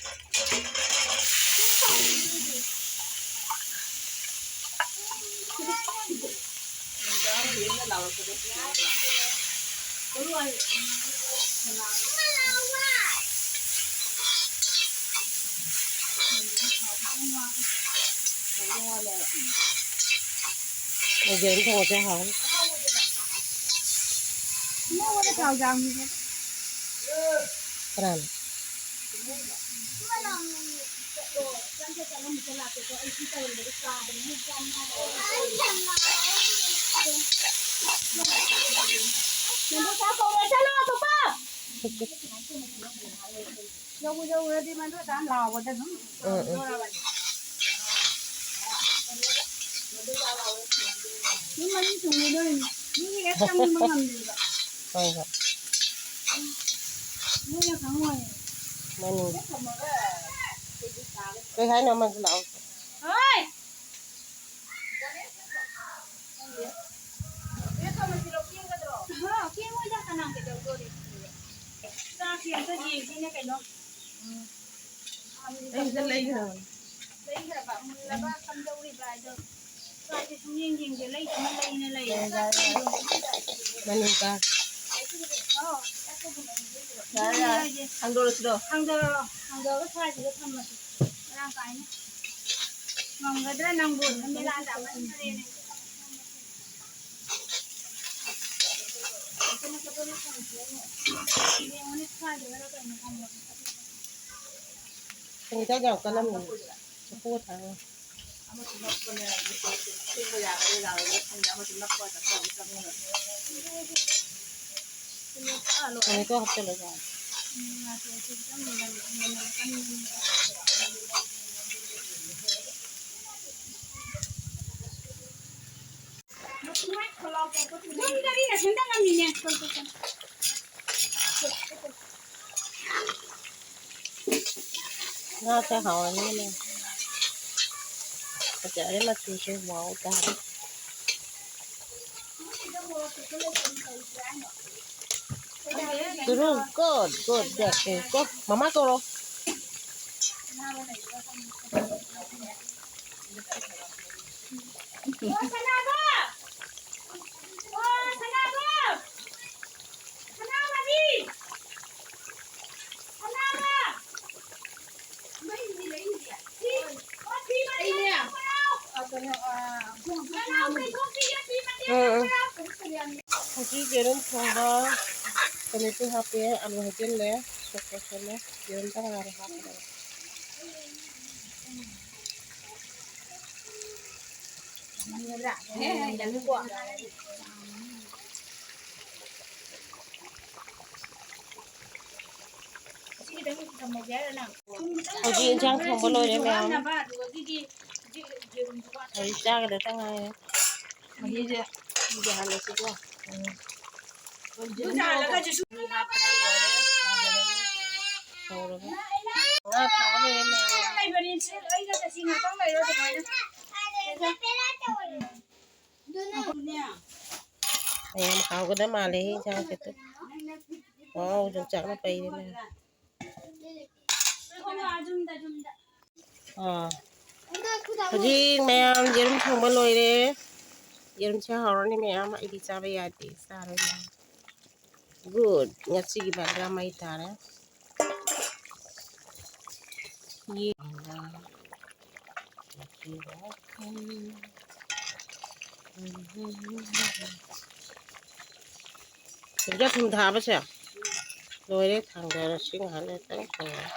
ꯌꯦꯔꯨꯝ ꯊꯣꯡꯕꯁꯦ ꯍꯥꯎꯅꯤ꯫ ꯀꯅꯥꯅꯣ? ꯌꯧꯕꯨ ꯌꯧꯔꯗꯤ ꯃꯗꯨ ꯑꯗꯥ ꯂꯥꯎꯕꯗ ꯑꯗꯨꯝ ꯎꯝ, ꯎꯝ꯫ ꯇꯧꯔꯕꯅꯤ꯫ ꯃꯤ ꯃꯔꯤ ꯇꯣꯡꯉꯤꯗꯣꯏꯅꯤ꯫ ꯃꯤ ꯍꯦꯛ ꯆꯪꯕ ꯉꯝꯗꯦꯕ꯫ ꯍꯣꯏ, ꯍꯣꯏ꯫ ꯃꯣꯏꯅ ꯈꯪꯉꯣꯏ꯫ ꯃꯥꯅꯤ꯫ ꯍꯦꯛ ꯊꯝꯃꯒ ꯀꯩ ꯍꯥꯏꯅꯣ ꯑꯃꯗꯨ ꯂꯥꯛꯑꯣ꯫ ꯍꯣꯏ꯫ ꯍꯥ, ꯀꯦꯡꯉꯣꯏꯗ ꯀꯅꯥ ꯀꯩꯗꯧꯗꯣꯔꯤ? ꯆꯥꯛꯁꯤ ꯑꯝꯇ ꯌꯦꯡꯁꯤꯅꯦ ꯀꯩꯅꯣ꯫ ꯑꯩ ꯁꯤꯗ ꯂꯩꯈ꯭ꯔꯕꯅꯦ꯫ ꯂꯩꯈ꯭ꯔꯕ, ꯃꯨꯜꯂꯕ ꯀꯝꯗꯧꯔꯤꯕ ꯍꯥꯏꯗꯣ꯫ ꯁ꯭ꯋꯥꯏꯗ ꯁꯨꯝ ꯌꯦꯡ ꯌꯦꯡꯒꯦ, ꯂꯩꯗꯅ ꯂꯩꯅ ꯂꯩꯔꯦ꯫ ꯌꯥꯔꯦ, ꯌꯥꯔꯦ꯫ ꯃꯅꯤꯡ ꯀꯥ꯫ ꯑꯣ, ꯌꯥꯔꯦ, ꯌꯥꯔꯦ꯫ ꯍꯥꯡꯗꯣꯔꯛꯑꯣ ꯁꯤꯗꯣ꯫ ꯍꯥꯡꯗꯣꯔꯛꯑꯣ, ꯍꯥꯡꯗꯣꯛꯑꯒ ꯁ꯭ꯋꯥꯏꯁꯤꯗ ꯊꯝꯃꯁꯤ꯫ ꯃꯔꯥꯡ ꯀꯥꯏꯅ꯫ ꯉꯝꯒꯗ꯭ꯔꯥ ꯅꯪꯕꯨ? ꯃꯦꯂꯥ ꯇꯥꯃꯟꯈ꯭ꯔꯦꯅꯦ꯫ ꯍꯤꯗꯥꯛ ꯌꯥꯝ ꯀꯜꯂꯝꯃꯤ꯫ ꯆꯐꯨꯒ ꯊꯥꯡꯒ꯫ ꯇꯣꯃꯦꯇꯣ ꯍꯥꯞꯆꯜꯂꯣ ꯌꯥꯔꯦ꯫ ꯉꯥꯁꯦ ꯍꯥꯎꯔꯅꯤꯅꯦ꯫ ꯐꯖꯔꯦ ꯃꯆꯨꯁꯦ, ꯋꯥꯎ ꯇꯥꯔꯦ꯫ ꯇꯨꯔꯨ, good, good, good, good. ꯃꯃꯥ ꯀꯧꯔꯣ꯫ ꯎꯝ, ꯎꯝ꯫ ꯍꯧꯖꯤꯛ ꯌꯦꯔꯨꯝ ꯊꯣꯡꯕ ꯀꯩꯅꯣꯁꯨ ꯍꯥꯞꯄꯦ, ꯑꯂꯨ ꯍꯩꯖꯤꯜꯂꯦ, ꯁꯣꯛ ꯇꯧꯁꯜꯂꯦ, ꯌꯦꯔꯨꯝ ꯇꯔꯥ ꯍꯥꯞꯄꯦ꯫ ꯍꯧꯖꯤꯛ ꯏꯟꯁꯥꯡ ꯊꯣꯡꯕ ꯂꯣꯏꯔꯦ ꯃꯌꯥꯝ꯫ ꯍꯧꯖꯤꯛ ꯆꯥꯒꯗꯇ ꯉꯥꯏꯔꯦ꯫ ꯃꯍꯤꯁꯦ ꯌꯥꯍꯜꯂꯁꯤꯀꯣ꯫ ꯎꯝ꯫ ꯍꯧꯔꯕ꯫ ꯉꯥ ꯊꯣꯡꯕ ꯂꯣꯏꯔꯦ ꯃꯌꯥꯝ꯫ ꯃꯌꯥꯝ ꯍꯥꯎꯒꯗꯕ ꯃꯥꯜꯂꯦ ꯏꯟꯁꯥꯡꯁꯤꯗꯤ꯫ ꯋꯥꯎ, ꯌꯣꯡꯆꯥꯛꯅ ꯄꯩꯔꯦ ꯃꯌꯥꯝ꯫ ꯑꯥ꯫ ꯍꯧꯖꯤꯛ ꯃꯌꯥꯝ ꯌꯦꯔꯨꯝ ꯊꯣꯡꯕ ꯂꯣꯏꯔꯦ꯫ ꯌꯦꯔꯨꯝꯁꯦ ꯍꯥꯎꯔꯅꯤ ꯃꯌꯥꯝ, ꯑꯩꯗꯤ ꯆꯥꯕ ꯌꯥꯗꯦ, ꯆꯥꯔꯣꯏ ꯃꯌꯥꯝ꯫ ꯒꯨꯗ, ꯉꯁꯤꯒꯤ ꯕꯦꯛꯒ꯭ꯔꯥꯎꯟ ꯃꯩ ꯇꯥꯔꯦ꯫ ꯌꯦ-, ꯁꯤꯗ ꯊꯨꯝ ꯊꯥꯕꯁꯦ ꯂꯣꯏꯔꯦ, ꯊꯥꯡꯗꯔꯁꯤ ꯉꯥꯏꯍꯥꯛ ꯂꯩꯔ ꯆꯪꯉꯛꯄ ꯌꯥꯏ꯫